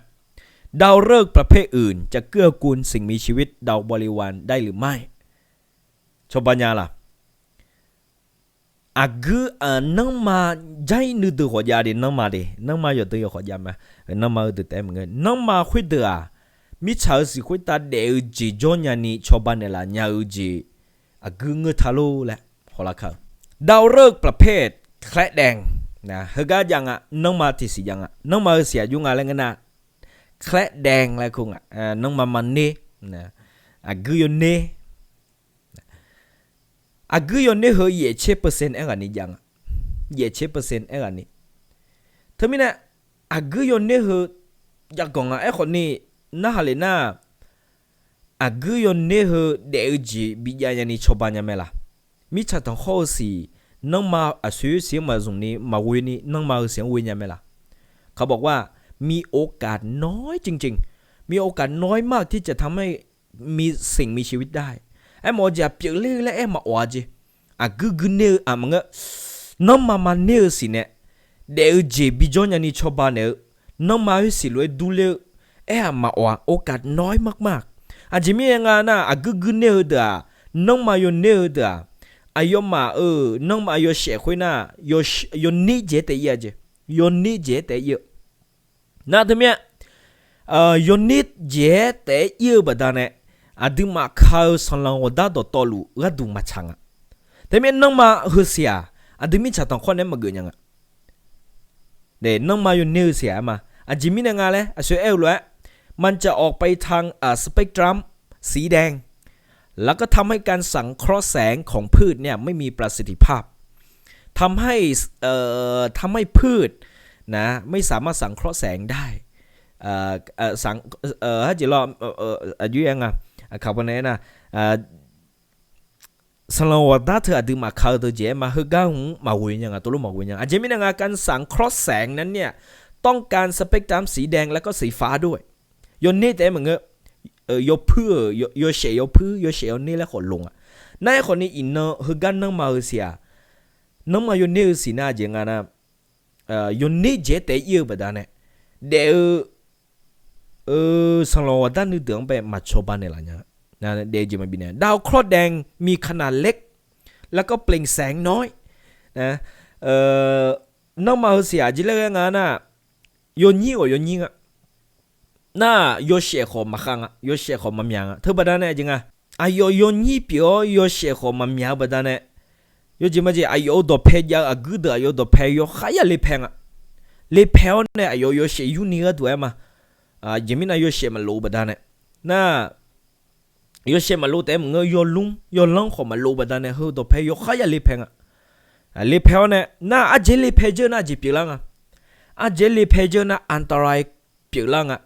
ดาวฤกษ์ประเภทอื่นจะเกื้อกูลสิ่งมีชีวิตดาวบริวารได้หรือไม่ Cawba nya laf. Aqguir, nanrma jair nuideuq khawf jav de, nanrma de, nanrma yawqdeuq yawq khawf jav ma. Nanrma heudeuq taef-aer maqngeur, nanrma khoerdeuq-aq, mirtsaq-eu siq khoertav daef-eu jeq jawr nyani cawba naeqlaf nya-eu jeq aqguir ngeur ta lor laer hawlar kar-eu. ดาวฤกษ์ประเภทแคระแดง heugar jav nga, nanrma tiqsiq jav nga. Nanrma-eu siq aqjox nga laer ngeur nar, แคระแดง laer kur nga, nanrma maqner, aqguir yawner. Aqguir yawner heu yaeq tser percent aerghaq ni jav nga. Yaeq tser percent aerghaq ni. Teumirnae, aqguir yawner heu jav ganq nga. Aerkhawf ni, narhaq lef nar, aqguir yawner heu daef-eu jeq bijav nyani cawba nya mae laf. Mirtsaq tanqkhawr-eu siq, nanrma aqsoeq siq-anr maqzmq ni maqghoe ni nanrma-eu siq-anr ghoe nya mae laf. เขาบอกว่า มีโอกาสน้อยจริงๆ มีโอกาสน้อยมากที่จะทำให้มีสิ่งมีชีวิตได้ Aermawf-eu jeq-aq pyeufler-eu laer aer maqawf-a jeq. Aqguir guir ner-eu aq maqngeur, nanrma maqner-eu siq nae daef-eu jeq bijawr nyani cawba naeq-eu, nanrma khoer siq lof-aer durler-eu aer-aq maqawf-a. โอกาสน้อยมากๆ Aqjeq mirnae nga nar, aqguir guir ner-eu deuq-aq, nanrma yawner-eu deuq-aq, aqyawfmaf-euq nanrma yawshaef khoer nar, yawner jeq-aer taef ir-a jeq. Yawner jeq-aer taef ir-eu nar teumirnae, yawner jeq-aer taef-aer ir-eu baqdanae, aqduimaf ka-eu sanqlanq ghawqdar dawqtawvluf gharduq maqtsaq nga. Teumirnae nanrma heusiq-aq, aqdui mirtsaq tanqkhawr naeq-aer maqgeuf nya nga. Nanrma yawner-eu siq-aq aer ma. Aqjeq mirnae nga laer aqsoeq aer-eu lof-aer, มันจะออกไปทาง เอ่อ สเปกตรัมสีแดง แล้วก็ทำให้การสังเคราะห์แสงของพืชเนี่ยไม่มีประสิทธิภาพ ทำให้ เอ่อ ทำให้พืชนะ ไม่สามารถสังเคราะห์แสงได้ sanqlanq ghawqdar teu aqduimaf ka-eu deuq jeq aer ma. Heugar hmq maqghoe nya nga, tov lof maqghoe nya nga. Aqjeq mirnae nga, การสังเคราะห์แสงนั้นเนี่ย ต้องการสเปกตรัมสีแดง แล้วก็สีฟ้าด้วย Yawner taef-aer maqngeur, yawpuir-euq, yawshaef yawpuir, yawshaef yawner laer khawf loq nga. Nar-aer khawf ni iqnan heugar nanrma-eu siq-aq, nanrma yawner-eu siq nar aqjeq nga nar, yawner jeq-aer taef-aer ir-eu baqdanae, daef-eu sanqlanq ghawqdar nuideuq-anr bae maqcawba naeqlaf nya. Dav-eu jeq maqbif nae ดาวเคราะห์แดง มีขนาดเล็ก แล้วก็เปล่งแสงน้อย Nanrma heusiq aqjeq laer ghae nga nar, yawnyir ghawq yawnyir nga. Nar, yawshaef khawf maqkhav nga, yawshaef khawf maqmyaq nga. Teubaqdanae aqjeq nga, aqyawf yawnyir pyeuf-awr yawshaef khawf maqmyaq-eu baqdanae, yawjeq majeq aqyawf-euq dawqpae jav-eu aqguir deuq aqyawf-euq dawqpae yawkhav ya le pae nga. Le pae-awr nae aqyawf yawshaef yur ni gharduq aer ma. Aqjeq mirnae yawshaef maqlof-eu baqdanae, nar, yawshaef maqlof taef-aer maqngeur, yawlmr yawlanr khawf maqlof-eu baqdanae heu dawqpae yawkhav ya le pae nga. Le pae-awr nae nar, aqjeq le pae dzeur nar aqjeq pyeuflar nga. Aqjeq le pae dzeur nar อันตราย pyeuflar nga.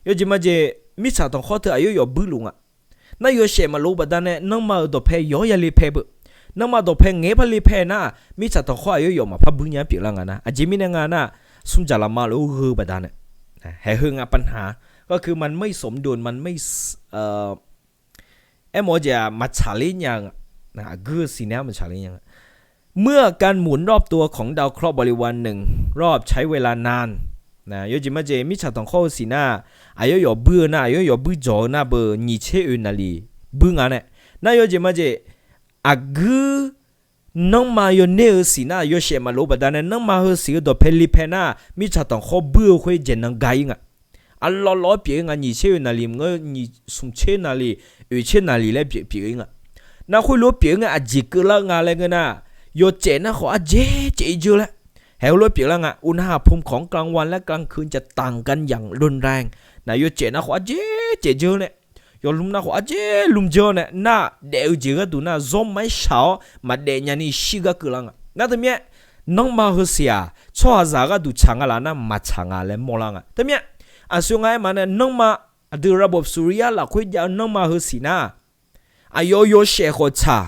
Yawjeq majeq mirtsaq tanqkhawr teu aqyawf yawf buirluf nga. Nar, yawshaef maqlof-eu baqdanae nanrma-euq dawqpae yawkhav ya le pae beu. Nanrma dawqpae ngaeq-aer par le pae nar, mirtsaq tanqkhawr aqyawf yawf maqpar buir nya-aer pyeuflar nga nar. Aqjeq mirnae nga nar, smr jaqlaqma lof-aer gheu-eu baqdanae, haeq heu nga ปัญหา ก็คือมันไม่สมดุล มันไม่ aermawf-eu jeq-aq maqtsaqler nya-eu nga. Aqguir-eu siq nae-aer maqtsaqler nya nga. เมื่อการหมุนรอบตัวของดาวเคราะห์บริวารหนึ่งรอบใช้เวลานาน Yawjeq majeq mirtsaq tanqkhawr-eu siq nar, aqyawf yawf buir-eu nar, aqyawf yawf buir dzawq-eu nar beu nyiq tser oeq naqliq buir nga nae. Nar yawjeq majeq aqguir nanrma yawner-eu siq nar, yawshaef maqlof-eu baqdanae nanrma heu siq-eu dawqpae lipae nar, mirtsaq tanqkhawr buir-eu khoer jaeqnan ga-ir nga. Arlawr lawr pyeuf-ir nga, nyiq tser oeq naqliq maqngeur, nyiq smq tser naqliq, oeq tser naqliq laer pyeuf pyeuf-ir nga. Nar khoerlof-aer pyeuf-ir ngae aqjeq keuvlar nga laer ngeur nar, yawcaef nar khawf ardzaer caef-ir dzeur laer, haeq heulof-aer pyeuflar nga. อุณหภูมิของกลางวันและกลางคืนจะต่างกันอย่างรุนแรง Nar yawcaef nar khawf ardzaer caef dzeur nae, yawlmr nar khawf ardzaer lmr dzeur nae, nar daef-eu jeq gharduq nar zawr ma-aer shaq-awr maqdaef nyani shir gar keuvlar nga. Nar teumirnae nanrma heu siq-aq tsawrhaqzaq gharduq tsaq nga laf nar maqtsaq nga laer mawrlar nga. Teumirnae aqsur nga aer ma nae nanrma aqdui ระบบสุริยะ lafkhoer jav-eu nanrma heu siq nar, aqyawf yawshaef khawf tsaq,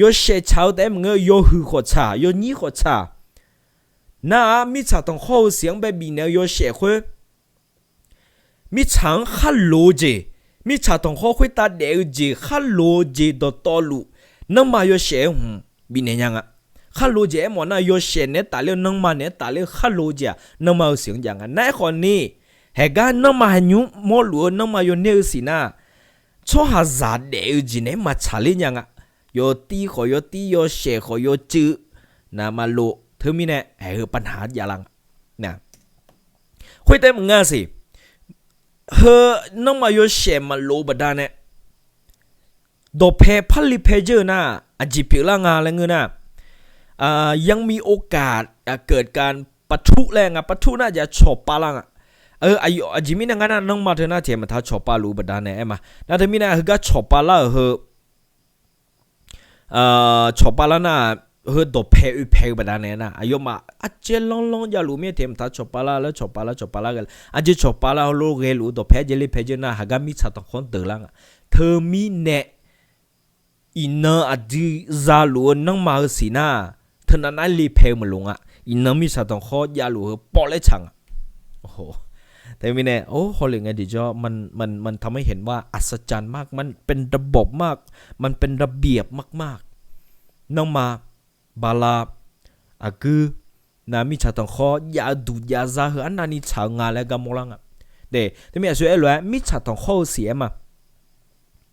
yawshaef tsaq-eu taef-aer maqngeur, yawhuiq khawf tsaq, yawnyir khawf tsaq. Nar-aq mirtsaq tanqkhawr-eu siq-anr bae bifnaeq-eu yawshaef khoer, mirtsaq-anr khar loq-eu jeq, mirtsaq tanqkhawr khoertav daef-eu jeq khar loq-eu jeq dawqtawvluf, nanrma yawshaef-aer hmq bifnaeq nya nga. Khar loq-eu jeq aermawf nar yawshaef naeq-aer tafler-eu nanrma naeq-aer tafler-eu khar loq-eu jeq-aq nanrma-eu siq-anr jav nga. Nar aerkhawf ni, haeq gar nanrma haeqnymr mawrluf-eu nanrma yawner-eu siq nar, tsawrhaqzaq daef-eu jeq naeq-aer maqtsaq ler nya nga. Yawtiv khawf yawtiv, yawshaef khawf yawcuiv, naqmaqlof teumirnae haeq heu ปัญหา javlar nga. Khoertaef maqngeur-a siq, heu nanrma yawshaef maqlof baqdanae dawqpae par lipae dzeur-eu nar, aqjeq pyeuflar nga laer ngeur nar, ยังมีโอกาสเกิดการประทุ laer nga. ประทุ nar aqjeq cawqpav lar nga. Aqjeq mirnae ngar nar nanrma teu nar tiq maqtaq cawqpav luf-eu baqdanae aer ma. Nar teumirnae heugar cawqpav lar-euq heu cawqpav lar nar, heu dawqpae oepae-eu baqdanae nar aqyawfmaf ardzaer lanrlanr javluf mir-aer tiq maqtaq cawqpav lar laer cawqpav lar cawqpav lar ghae, ardzaer cawqpav lar heulof ghaeluf-eu dawqpae ardzaer ler pae dzeur nar, haqgar mirtsaq tanqkhawr-anr deuq lar nga. Teumirnae iqnan aqdui zaluf-eu nanrma-eu siq nar, teunav nar le pae-eu maqloq nga. Iqnan mirtsaq tanqkhawr javluf heu pawv laer tsaq nga. Teumirnae, โอ้ hawlef ngae tiqjawr, มันทำให้เห็นว่าอัศจรรย์มาก มันเป็นระบบมาก มันเป็นระเบียบมากๆ nanrma, bala, aqguir, nar mirtsaq tanqkhawr jav-eu duq jav za heu arnavni tsaq-eu nga laer gar mawrlar nga. Teumirnae aqsur aer lof-aer mirtsaq tanqkhawr-eu siq aer ma.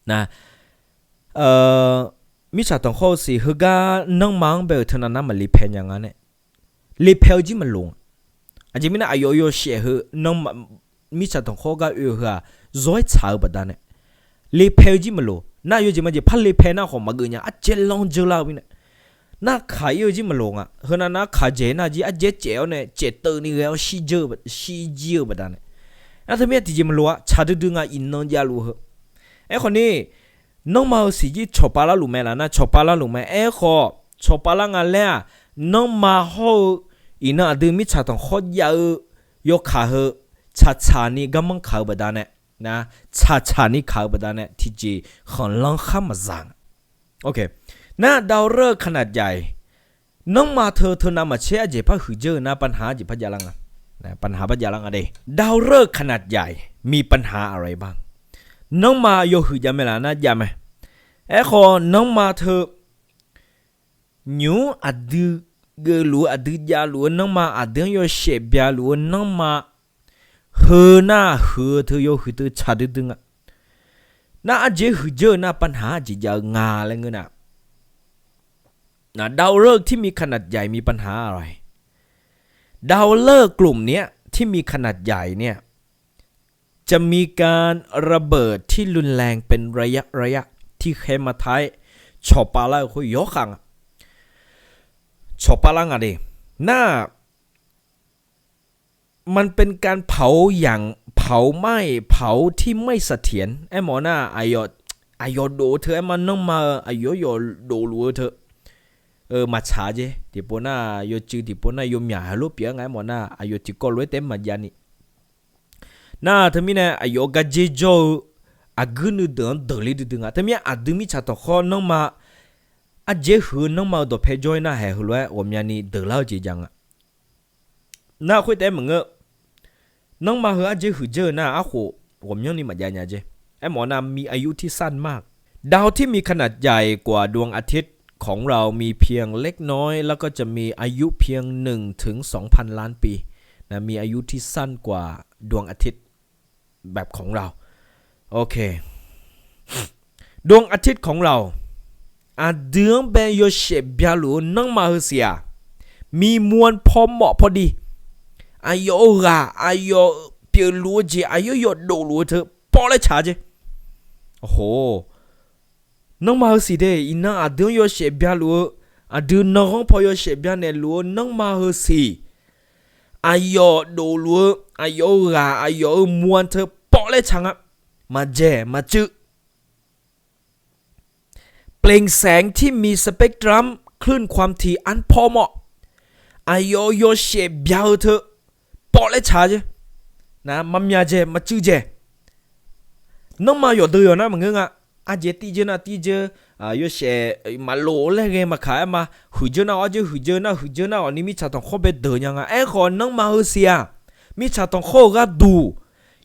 Nar mirtsaq tanqkhawr-eu siq heugar nanrma-anr bae-euq teunav nar maqle pae nya nga nae, le pae-eu jir maqloq nga. Aqjeq mirnae aqyawf yawshaef heu mirtsaq tanqkhawr gar oe-eu heu-aq, zawr-aer tsaq-eu baqdanae le pae-eu jir maqloq. Nar yawjeq majeq par le pae nar khawf maqgeuf nya, ardzaer lanr dzeur lar-eu mirnae. Nar kaq-ir-eu jir maqloq nga. Heunav nar kaq dzaeq nar jir ardzaer caef-awr nae caef teuvni ghae-awr shir jir-eu baqdanae. Nar teumirnae tiqjeq maqloq-a, tsaq duidui nga iqnan javluf heu. Aerkhawf ni, nanrma-eu siq jir cawqpav larluf mae laf nar cawqpav larluf mae. Aerkhawf cawqpav lar nga laer-aq, nanrma hawr-eu iqnan aqdui mirtsaq tanqkhawr jav-eu yawkaq heu tsaqtsaq ni garmanr kaq-eu baqdanae, tsaqtsaq ni kaq-eu baqdanae tiqjeq khanqlanr khar maqza nga. Nar ดาวฤกษ์ขนาดใหญ่ nanrma teu teunav maqtser aqjeq par huiqdzeur-eu nar ปัญหา aqjeq par javlar nga. ปัญหา par javlar nga de. ดาวฤกษ์ขนาดใหญ่ มีปัญหาอะไรบ้าง nanrma yawhuiq jav mae laf nar jav mae. Aerkhawf nanrma teu nymq-mr aqdui geufluf-eu aqdui javluf-eu nanrma, aqdui-anr yawshaef byaluf-eu nanrma, heu nar huiq-eu teu yawhuiq teu tsaq duidui nga. Nar ardzaer huiqdzeur-eu nar ปัญหา aqjeq jav-eu nga laer ngeur nar ดาวฤกษ์ที่มีขนาดใหญ่ มีปัญหาอะไร ดาวฤกษ์กลุ่มเนี้ยที่มีขนาดใหญ่เนี่ย จะมีการระเบิดที่รุนแรงเป็นระยะระยะ ที่เคมาไทย cawqpav lar-eu khoer yawkhav nga. Cawqpav lar nga de. Nar มันเป็นการเผาอย่าง เผาไหม้ เผาที่ไม่เสถียร aermawf nar, aqyawf dof-eu teu aerma nanrma-eu aqyawf yawf dofluf-eu teu maqtsaq jer. Tiqpov nar yawcuiv, tiqpov nar yawmyaq heulof pyeuf-aer nga aermawf nar, aqyawf tiqkawv lof-aer taef-aer maqjav ni. Nar teumirnae aqyawf gardzer jawr-eu aqguir nuideuq-anr deuq ler duidui nga. Teumirnae aqdui mirtsaq tanqkhawr nanrma, ardzaer huiq-eu nanrma-eu dawqpae jawr-ir nar haeq heulof-aer ghawqmyani deuq lar-eu jeq jav nga. Nar khoer taef-aer maqngeur. Nanrma heu ardzaer huiqdzeur-eu nar arkhof ghawqmyanrni maqjav nya jer. Aermawf nar มีอายุที่สั้นมาก ดาวที่มีขนาดใหญ่กว่าดวงอาทิตย์ของเรา ของเรามีเพียงเล็กน้อย แล้วก็จะมีอายุเพียงหนึ่งถึงสองพันล้านปี นะ มีอายุที่สั้นกว่าดวงอาทิตย์ แบบของเรา โอเค ดวงอาทิตย์ของเรา aqdui-anr bae yawshaef byaluf-eu nanrma heusiq-aq, มีมวลพอเหมาะพอดี aqyawf-euq ghaq, aqyawf pyeufluf-eu jeq, aqyawf yawf dofluf-eu teu pawv laer tsaq jeq. Oho, nanrma heusiq de, iqnan aqdui-anr yawshaef byaluf-eu, aqdui nanghanr paw yawshaef byanaeq luf-eu nanrma heusiq, aqyawf dofluf-eu, aqyawf-euq ghaq, aqyawf-euq มวล teu pawv laer tsaq nga. Maqdzaeq maqcuiv. เปล่งแสงที่มีสเปกตรัมคลื่นความถี่อันพอเหมาะ aqyawf yawshaef bya-eu teu pawv laer tsaq jeq. Nar maqmyaq dzaeq maqcuiv dzaeq. Nanrma yawqdeuq yawq nar maqngeur nga. Aqjeq tiv dzeur nar tiv dzeur, yawshaef maqlof laer ghae maqkaq-aer ma. Huiqdzeur nar-awr aqjeq huiqdzeur nar huiqdzeur nar-awr ni mirtsaq tanqkhawr bae deuq nya nga. Aerkhawf nanrma heusiq-aq, mirtsaq tanqkhawr-euq gharduq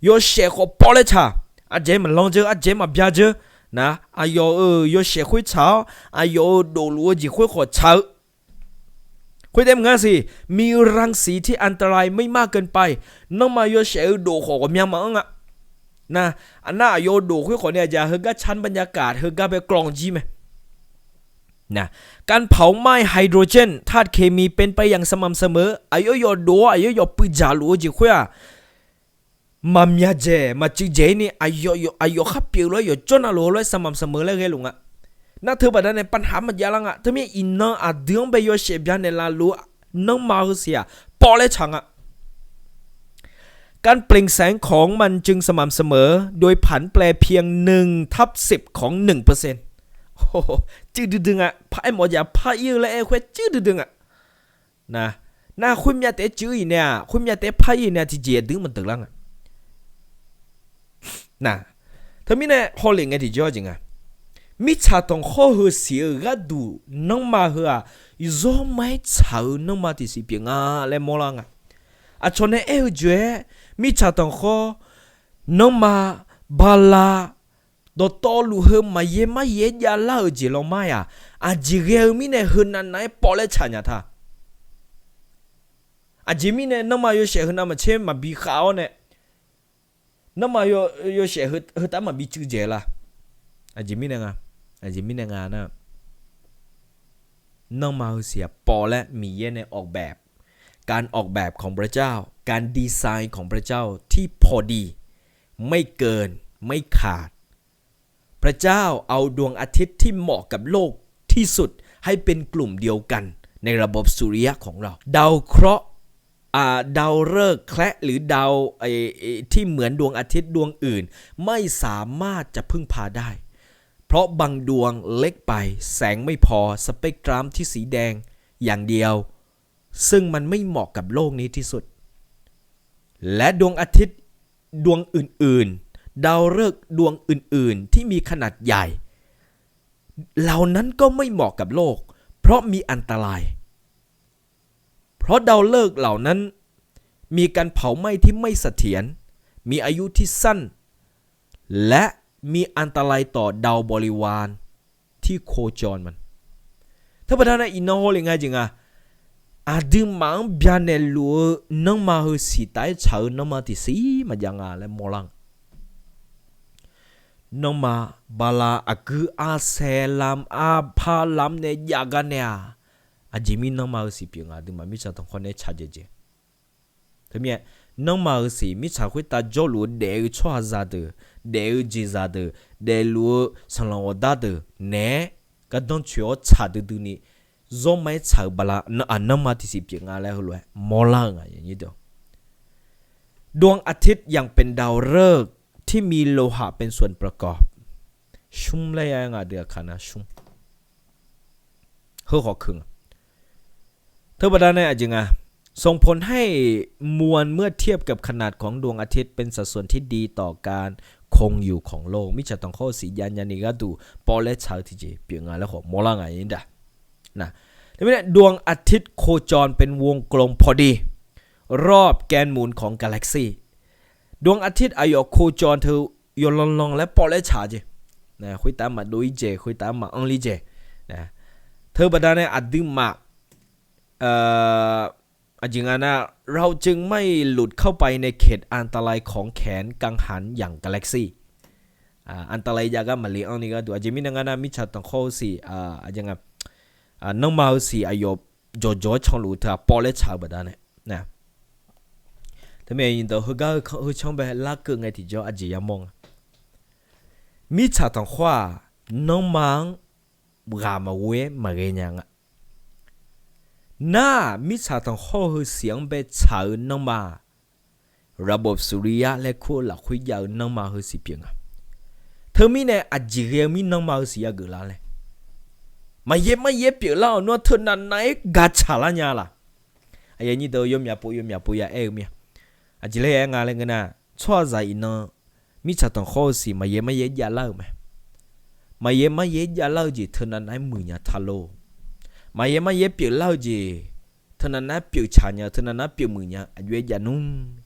yawshaef khawf pawv laer tsaq. Aqjeq maqlanr dzeur, aqjeq maqbya dzeur. Nar aqyawf-euq yawshaef khoer tsaq-awr, aqyawf-euq dofluf-eu jeq khoer khawf tsaq-eu. Khoertaef maqnga siq, มีรังสีที่อันตรายไม่มากเกินไป nanrma yawshaef-eu dof khawf ghawqmya maqanr nga. Nar, aqnar aqyawf-eu dof khoer khawf ni aqjeq heugar ชั้นบรรยากาศ heugar bae กรอง jir mae. การเผาไหม้ไฮโดรเจน ธาตุเคมีเป็นไปอย่างสม่ำเสมอ aqyawf yawf dof-awr aqyawf yawf puivdzaq luf-eu jeq khoer-aq, maqmyaq dzaeq maqcuiv dzaeq-ir ni aqyawf khar pyeuf lof-aer yawqjawr navluf-eu lof-aer สม่ำเสมอ laer ghaeluf nga. Nar teu baqdanae ปัญหา maqjav lar nga. Teumirnae iqnan aqdui-anr bae yawshaef byanaeq laf luf-eu nanrma heusiq-aq, pawv laer tsaq nga. การเปล่งแสงของมันจึงสม่ำเสมอ โดยผันแปรเพียงหนึ่งทับสิบของหนึ่งเปอร์เซ็นต์ Cuiv duidui nga. Par aermawf-eu jeq-aq par-ir-eu laer aer-eu khoer cuiv duidui nga. Nar, nar khoermyav taef-aer cuiv-ir nae-aq, khoermyav taef-aer par-ir nae tiqjeq aqdui-anr maqdeuq lar nga. Nar, teumirnae hawlef ngae tiqjawr jeq nga. Mirtsaq tanqkhawr heusiq-euq gharduq nanrma heu-aq, zawr ma-aer tsaq-eu nanrma tiqsiq pyeuf nga laer mawrlar nga. Aqcawq nae aer-eu jeq-aer, mirtsaq tanqkhawr, nanrma, bala, dawqtawvluf heu maqyaer maryaer javlar-euq jeq lanma-aq, aqjeq ghae-eu mirnae heunav nav-aer pawv laer tsaq nya ta. Aqjeq mirnae nanrma yawshaef heunav maqtser maqbi khav-awr nae, nanrma yawshaef heu tav maqbi cuiv dzaeq la? Aqjeq mirnae nga, aqjeq mirnae nga nar, nanrma heusiq-aq pawv laer Miqyaer nae ออกแบบ การออกแบบของพระเจ้า การดีไซน์ของพระเจ้าที่พอดี ไม่เกิน ไม่ขาด พระเจ้าเอาดวงอาทิตย์ที่เหมาะกับโลกที่สุดให้เป็นกลุ่มเดียวกันในระบบสุริยะของเรา ดาวเคราะห์ อ่า ดาวฤกษ์แคระหรือดาวไอ้ไอ้ที่เหมือนดวงอาทิตย์ดวงอื่น ไม่สามารถจะพึ่งพาได้ เพราะบางดวงเล็กไป แสงไม่พอ สเปกตรัมที่สีแดงอย่างเดียว ซึ่งมันไม่เหมาะกับโลกนี้ที่สุด และดวงอาทิตย์ดวงอื่นๆ ดาวฤกษ์ดวงอื่นๆ ที่มีขนาดใหญ่ เหล่านั้นก็ไม่เหมาะกับโลก เพราะมีอันตราย เพราะดาวฤกษ์เหล่านั้นมีการเผาไหม้ที่ไม่เสถียร มีอายุที่สั้น และมีอันตรายต่อดาวบริวารที่โคจรมัน Teubaqda nae iqnan hawlef nga jeq nga. Aqduimaf-anr byanaeq luf-eu nanrma heusiq taef-aer tsaq-eu nanrma tiqsiq maqjav nga laer mawrlar nga. Nanrma, bala, aqguir, arsae lam, arpar lam nae jav gar nae-aq, aqjeq mir nanrma heusiq pyeuf nga. Aqduimaf mirtsaq tanqkhawr nae tsaq dzaeq jeq. Teumirnae, nanrma heusiq mirtsaq khoertav jawrluf-eu daef-eu tsawrhaqzaq deuq, daef-eu jeqzaq deuq, daefluf-eu sanqlanq ghawqdar deuq naeq-aer gardanr coeq-awr tsaq duidui ni, zawr ma-aer tsaq-euq bala, aqnanrma tiqsiq pyeuf nga laer heulof-aer mawrlar-eu nga. ดวงอาทิตย์ยังเป็นดาวฤกษ์ที่มีโลหะเป็นส่วนประกอบ Shmr laer ya nga deuq aqkaq nav shmr. Heu khawf keuq nga. Teubaqda nae aqjeq nga, ส่งผลให้มวลเมื่อเทียบกับขนาดของดวงอาทิตย์เป็นสัดส่วนที่ดีต่อการคงอยู่ของโลก Mirtsaq tanqkhawr siq jav nyani gharduq pawv laer tsaq-eu tiqjeq pyeuf nga laer khawf mawrlar nga ir daq. Teumirnae ดวงอาทิตย์โคจรเป็นวงกลมพอดี รอบแกนหมุนของกาแล็กซี่ ดวงอาทิตย์ aqyawf โคจร teu yawlanlan laer pawv laer tsaq jeq. Khoertav maqdov ir jeq, khoertav maqanr ler jeq. Teubaqda nae aqduimaf, aqjeq nga nar, เราจึงไม่หลุดเข้าไปในเขตอันตรายของแขนกังหันอย่างกาแล็กซี่ อันตราย jav gar maqle anr ni gharduq. Aqjeq mirnae nga nar, mirtsaq tanqkhawr-eu siq, aqjeq nga, nanrma-eu siq aqyawf jawqjawq-aer canluf-eu teu-aq pawv laer tsaq-eu baqdanae. Teumirnae heugar heu canr bae larkeuv ngae tiqjawr aqjeq yamawr nga. Mirtsaq tanqkhawr-aq, nanrma-anr ghaq maqghoe-aer maqghae nya nga. Nar-aq, mirtsaq tanqkhawr heusiq-anr bae tsaq-eu nanrma-aq, ระบบสุริยะ laer kur-eu lafkhoer jav-eu nanrma heusiq pyeuf nga. Teumirnae aqjeq ghae-eu mir nanrma heusiq yageuf lar laer, maqyaer maryaer pyeuflar-awq nar-aq, teunav nav-aer gaq tsaqlar nya laq. Aqyuif aqnyir deuq yawmyaq pov yawmyaq pov ya aer-eu mir-a. Aqjeq laer aer nga laer ngeur nar, tsawrhaqzaq iqnan mirtsaq tanqkhawr-eu siq maqyaer maryaer javlar-euq mae. Maqyaer maryaer javlar-eu jeq teunav nav-aer muiqnya taqlor. Maqyaer maryaer pyeuflar-eu jeq teunav nav-aer pyeuf tsaq nya, teunav nav-aer pyeuf muiq nya aqjox-aer jav nmr.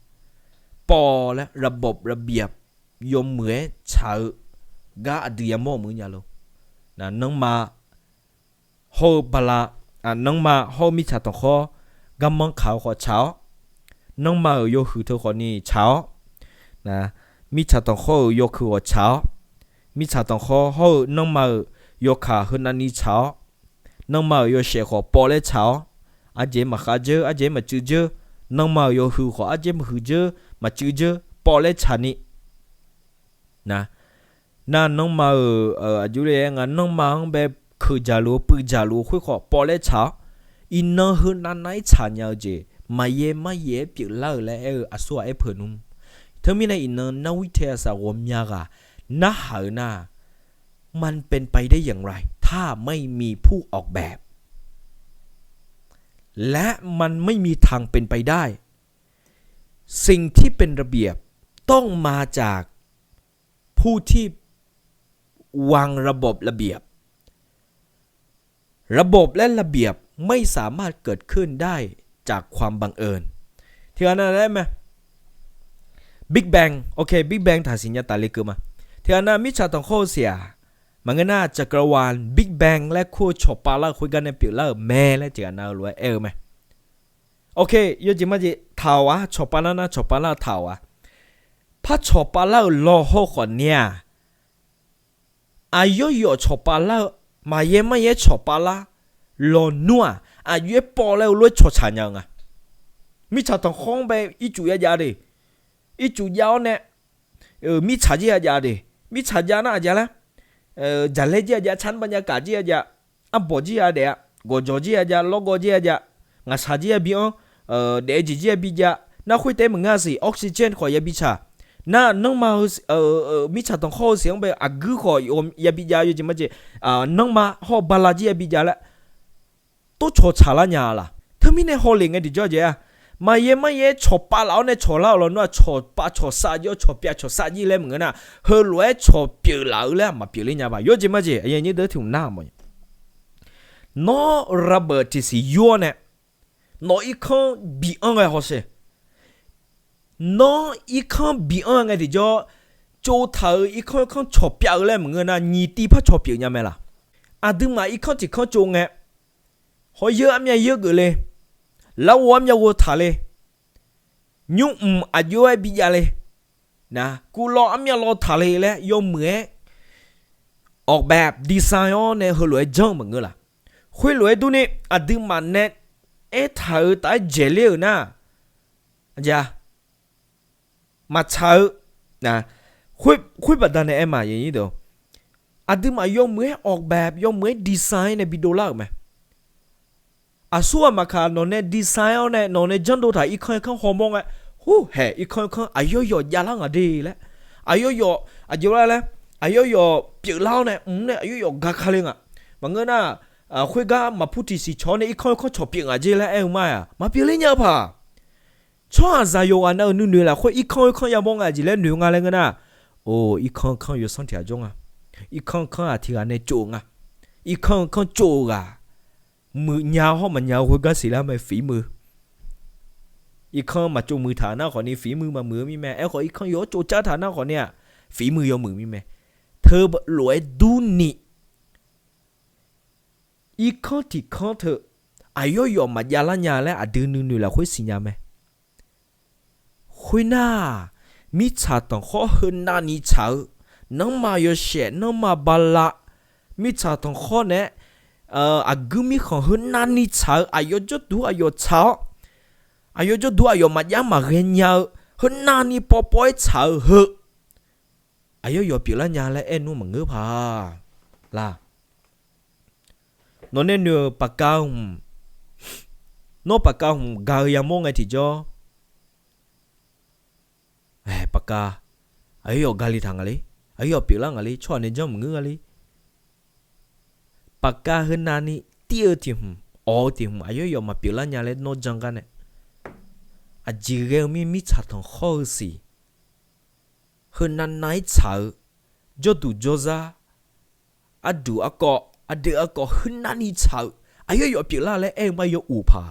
Pawv laer ระบบระเบียบ yawmuiq-aer tsaq-eu gar aqdui yamawr muiq nya lor. Nanrma hawr-eu bala, nanrma hawr-eu mirtsaq tanqkhawr garmanr kaq-eu khawf tsaq-awr, nanrma-euq yawhuiq teu khawfni tsaq-awr, mirtsaq tanqkhawr-euq yawkeuq khawf tsaq-awr, mirtsaq tanqkhawr hawr-eu nanrma-euq yawkaq heunavni tsaq-awr, nanrma-euq yawshaef khawf pawv laer tsaq-awr, aqjeq maqkhav dzeur, aqjeq maqcuiv dzeur, nanrma-euq yawhuiq khawf aqjeq maqhuiq dzeur, maqcuiv dzeur, pawv laer tsaq ni. Nar, nar nanrma-euq, aqjox le nga, nanrma-anr bae keuq dzaqluf-eu puiv dzaqluf-eu khoer khawf pawv laer tsaq-awr, iqnan heunav nav-aer tsaq nya-eu jeq maqyaer maryaer-aer pyeuflar-euq laer aer-eu aqsur ghaq aer peuq nmr. Teumirnae iqnan narwir tae aqsaq ghawqmya ghaq narhaq-eu nar, มันเป็นไปได้อย่างไร ถ้าไม่มีผู้ออกแบบ และมันไม่มีทางเป็นไปได้ สิ่งที่เป็นระเบียบต้องมาจาก ผู้ที่วางระบบระเบียบ ระบบและระเบียบไม่สามารถเกิดขึ้นได้จากความบังเอิญ Tiq ghaq nav laer mae, Big Bang, ok, Big Bang taqsiq nya tafle keuv ma. Tiq ghaq nav mirtsaq tanqkhawr-eu siq-aq, maqngeur nar จักรวาล Big Bang laer kur-eu cawqpav lar-euq khoergar nae pyeuflar-euq mae laer tiq ghaq nav-eu lof-aer aer-eu mae. Ok, yawjeq majeq taq-awq-ar, cawqpav lar nar cawqpav lar-eu taq-awq-ar. Par cawqpav lar-euq law hawr khawf ni-aq, aqyawf yawf cawqpav lar-eu, maqyaer maryaer cawqpav lar lawnmr-aq, aqjox-aer pawv laer-eu lof-aer cawqcaq nya-eu nga. Mirtsaq tanqkhawr-anr bae ircuf ya jav de, ircuf jav-awr nae, mirtsaq jir ya jav de, mirtsaq jav nar aqjav laer, jaqlaer jir ya jav, tsarnae bavnya kaq jir ya jav, arbawq jir ya daef-a, gawqjawq jir ya jav, lawrgawv jir ya jav, ngaqshaq jir ya bi-anr, daef-eu jeq jir ya bi jav, nar khoertaef maqngeur-a siq, oxygen khawf ya bi tsaq. Nar nanrma-eu, mirtsaq tanqkhawr-eu siq-anr bae aqguir khawf ya bi jav, yawjeq majeq, nanrma hawr-eu bala jir ya bi jav laer tov cawqcaq lar nya-a laq. Teumirnae hawlef ngae tiqjawr jeq-aq, maqyaer maryaer cawqpav laf-awr nae cawqlar-awq lawnmr-aq, cawqpav cawqsav jir-awr cawqpyav cawqsav jir laer maqngeur nar, heulof-aer cawqpyeuf laf-eu laer maqpyeuf ler nya ba. Yawjeq majeq, aqyuif aqnyir deuq tiq hmq nar mawf-a. Nawr ระเบิด tiqsiq yur-awr nae, nawq irkanr bi-anr ghae hawsher. Nawr irkanr bi-anr ngae tiqjawr, tsov taq-euq irkanr irkanr cawqpyav-eu laer maqngeur nar, nyiq tiv par cawqpyeuf nya mae laq. Aqduimaf irkanr tiq kanr tsov ngae, hawr yeur armyav yeur geuf le, larghov armyav ghov taq le, nymr mq aqjox-aer bi jav le, na, kuvlawv armyav lawv taq le laer yawmuiq-aer ออกแบบ design-awr nae heulof-aer janr-eu maqngeur laq. Khoerlof-aer durni, aqduimaf nae aertaq-euq taf-aer dzaeqler-euq nar, aqjeq-a, maqtsaq-eu, khoer baqdanae aer ma, aqduimaf yawmuiq-aer ออกแบบ, yawmuiq-aer design-aer nae bidov lar-euq mae. Aqsur ghaq maqkaq, nawq nae design-awr nae nawq nae janrdov taq irkanr irkanr hawmawr ngae, hur haeq irkanr irkanr aqyawf yawf javlar ngaq de laer, aqyawf yawf aqjeq lar laer, aqyawf yawf pyeuflar-awr nae mq nae aqyawf yawf gaka le ngaq. Maqngeur nar, khoergar maqpur tiqsiq cawq-awr nae irkanr irkanr cawqpyeuf ngaq jer laer aer-eu ma-aq, maqpyeuf ler nya-eu paq. Tsawrhaqzaq yawqghaq nav-euq nuinoeq lafkhoer irkanr irkanr yamawr nga jeq laer noeq nga laer ngeur nar, or, irkanr irkanr yawsanr tiq ghaq jawr nga. Irkanr irkanr-aq tiq ghaq nae tsov-eu nga. Irkanr irkanr tsov-eu ghaq, muiqnya hawr maqnya-eu khoergar siqlar mae fiqmuiq. Irkanr maqtsov muiq taq nar khawfni fiqmuiq maqmuiq-eu mirmae. Aerkhawf irkanr yawr tsov car taq nar khawfni-aq, fiqmuiq yawmuiq mirmae. Teulof-aer durni, irkanr tiq kanr teu aqyawf yawf maqjav lar nya laer aqdui nuinoeq lafkhoer siqnya mae. Khoernar-aq, mirtsaq tanqkhawr heunav ni tsaq-eu, nanrma yawshaef nanrma bala, mirtsaq tanqkhawr nae aqguir mirkhanq heunav ni tsaq-eu, aqyawf jawrduq aqyawf tsaq-awr, aqyawf jawrduq aqyawf maqjav maqghae nya-eu, heunav ni pawpaw-aer tsaq-eu heu, aqyawf yawf pyeuflar nya laer aer nmr maqngeur paq la. Nawq nae noeq-euq paqka hmq, nawr paqka hmq gaq-eu yamawr ngae tiqjawr, paqka, aqyawf yawf gali taq nga le, aqyawf yawf pyeuflar nga le, tsawrhaq nae janr maqngeur nga le. Paqka heunav ni tir-eu tiq hmq, awq-eu tiq hmq aqyawf yawf maqpyeuflar nya laer nawr jan gar nae, aqjeq ghae-eu mir mirtsaq tanqkhawr-eu siq, heunav nav-ir tsaq-eu, jawrduq jawrzar, arduq arkawv ardeuv arkawv heunav ni tsaq-eu, aqyawf yawf pyeuflar laer aer-eu ma yaw uq paq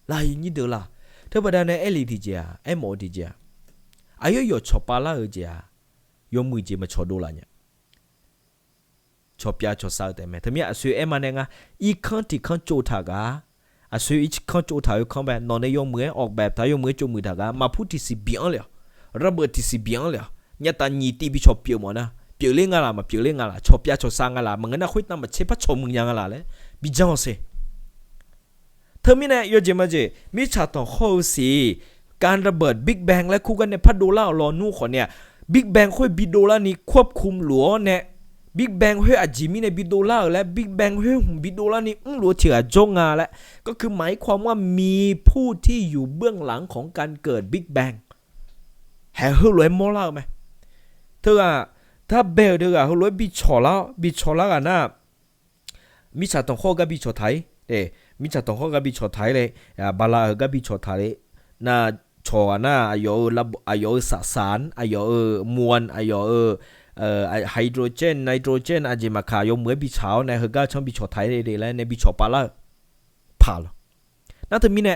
la, nyir deuq la. Teubaqda nae aer le tiqjeq-aq, aermawf-eu tiqjeq-aq, aqyawf yawf cawqpav lar-eu jeq-aq, yawmuiq jeq maqcawq dov laf nya. Cawqpyav cawqsav-eu taef mae. Teumirnae aqsoeq aer ma nae nga, irkanr tiq kanr tsov taq gaq, aqsoeq irkanr tsov taq-eu kanr bae, nawq nae yawmuiq-aer ออกแบบ taq, yawmuiq-aer tsovmuiq taq gaq, maqpur tiqsiq bi-anr le-awq, ระเบิด tiqsiq bi-anr le-awq, nyataf nyiq tiv bi cawq pyeuf mawf nar, pyeufler nga laq maqpyeufler nga laq, cawqpyav cawqsav nga laq, maqngeur nar khoertav maqtser par cawqmuiq nya nga laq laer bi janr-awq se. Teumirnae yawjeq majeq mirtsaq tanqkhawr-eu siq, การระเบิด Big Bang laer kur gar nae par dovlar-awq lawnmr khawf nae-aq, Big Bang khoer bi dovlar ni ควบคุม luf-awr nae, Big Bang khoer aqjeq mirnae bi dovlar-euq laer, Big Bang khoer hmq bi dovlar ni mrluf-eu tiq ghaq jawr nga laer, ก็คือ หมายความว่า มีผู้ที่อยู่เบื้องหลังของการเกิด Big Bang haeq heulof-aer mawrlar-eu mae. Teughaq, tarbae-euq teughaq heulof-aer bicawq lar-awr, bicawq lar ghaq nar, mirtsaq tanqkhawr-eu gar bicawq taq-ir, mirtsaq tanqkhawr gar bicawq taq-ir le, bala-euq gar bicawq taq le, nar, cawq ghaq nar, aqyawf-euq saqsaq-anr, aqyawf-euq มวล, aqyawf-euq hydrogen, nitrogen aqjeq maqkaq yawmuiq-aer bitsaq-awr nae heugar canr bicawq taq-ir le laer nae bicawq pavlar-eu paq lawq. Nar teumirnae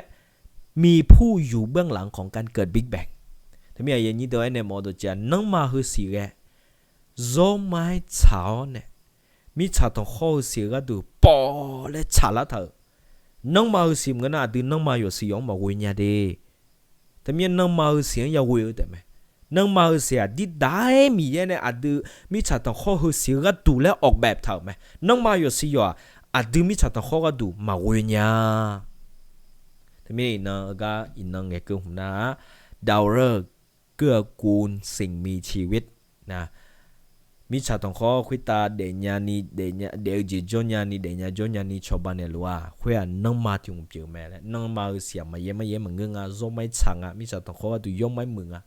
มีผู้อยู่เบื้องหลังของการเกิด Big Bang. Teumirnae aqyuif aqnyir deuq-aer nae mawf-eu dawqtsaev-aq, nanrma heusiq ghae zawrma-aer tsaq-awr nae, mirtsaq tanqkhawr-eu siq-eu gharduq pawv laer tsaqlar taq-euq. Nanrma heusiq maqngeur nar, aqdui nanrma yawqsiq yawq-anr maqghoe nya de. Teumirnae nanrma heusiq-anr yaghoe-eu taef mae. Nanrma heusiq-aq, dirdav-aer Miqyaer nae aqdui mirtsaq tanqkhawr heusiq-eu gharduq laer ออกแบบ taq-euq mae. Nanrma yawqsiq yawq-aq, aqdui mirtsaq tanqkhawr gharduq maqghoe nya. Teumirnae iqnan-eu gar iqnan ngaeqkeuv hmq nar-aq, เราเริ่มเกื้อกูลสิ่งมีชีวิต na, mirtsaq tanqkhawr khoertav daefnya ni, daef-eu jeq jawrnya ni, daefnya jawrnya ni cawba naeqluf-aq, khoer-aq nanrma tiq hmq pyeuf mae laer, nanrma heusiq-aq maqyaer maryaer maqngeur nga, zawrma-aer tsaq nga, mirtsaq tanqkhawr gharduq yawrma-aer muiq nga.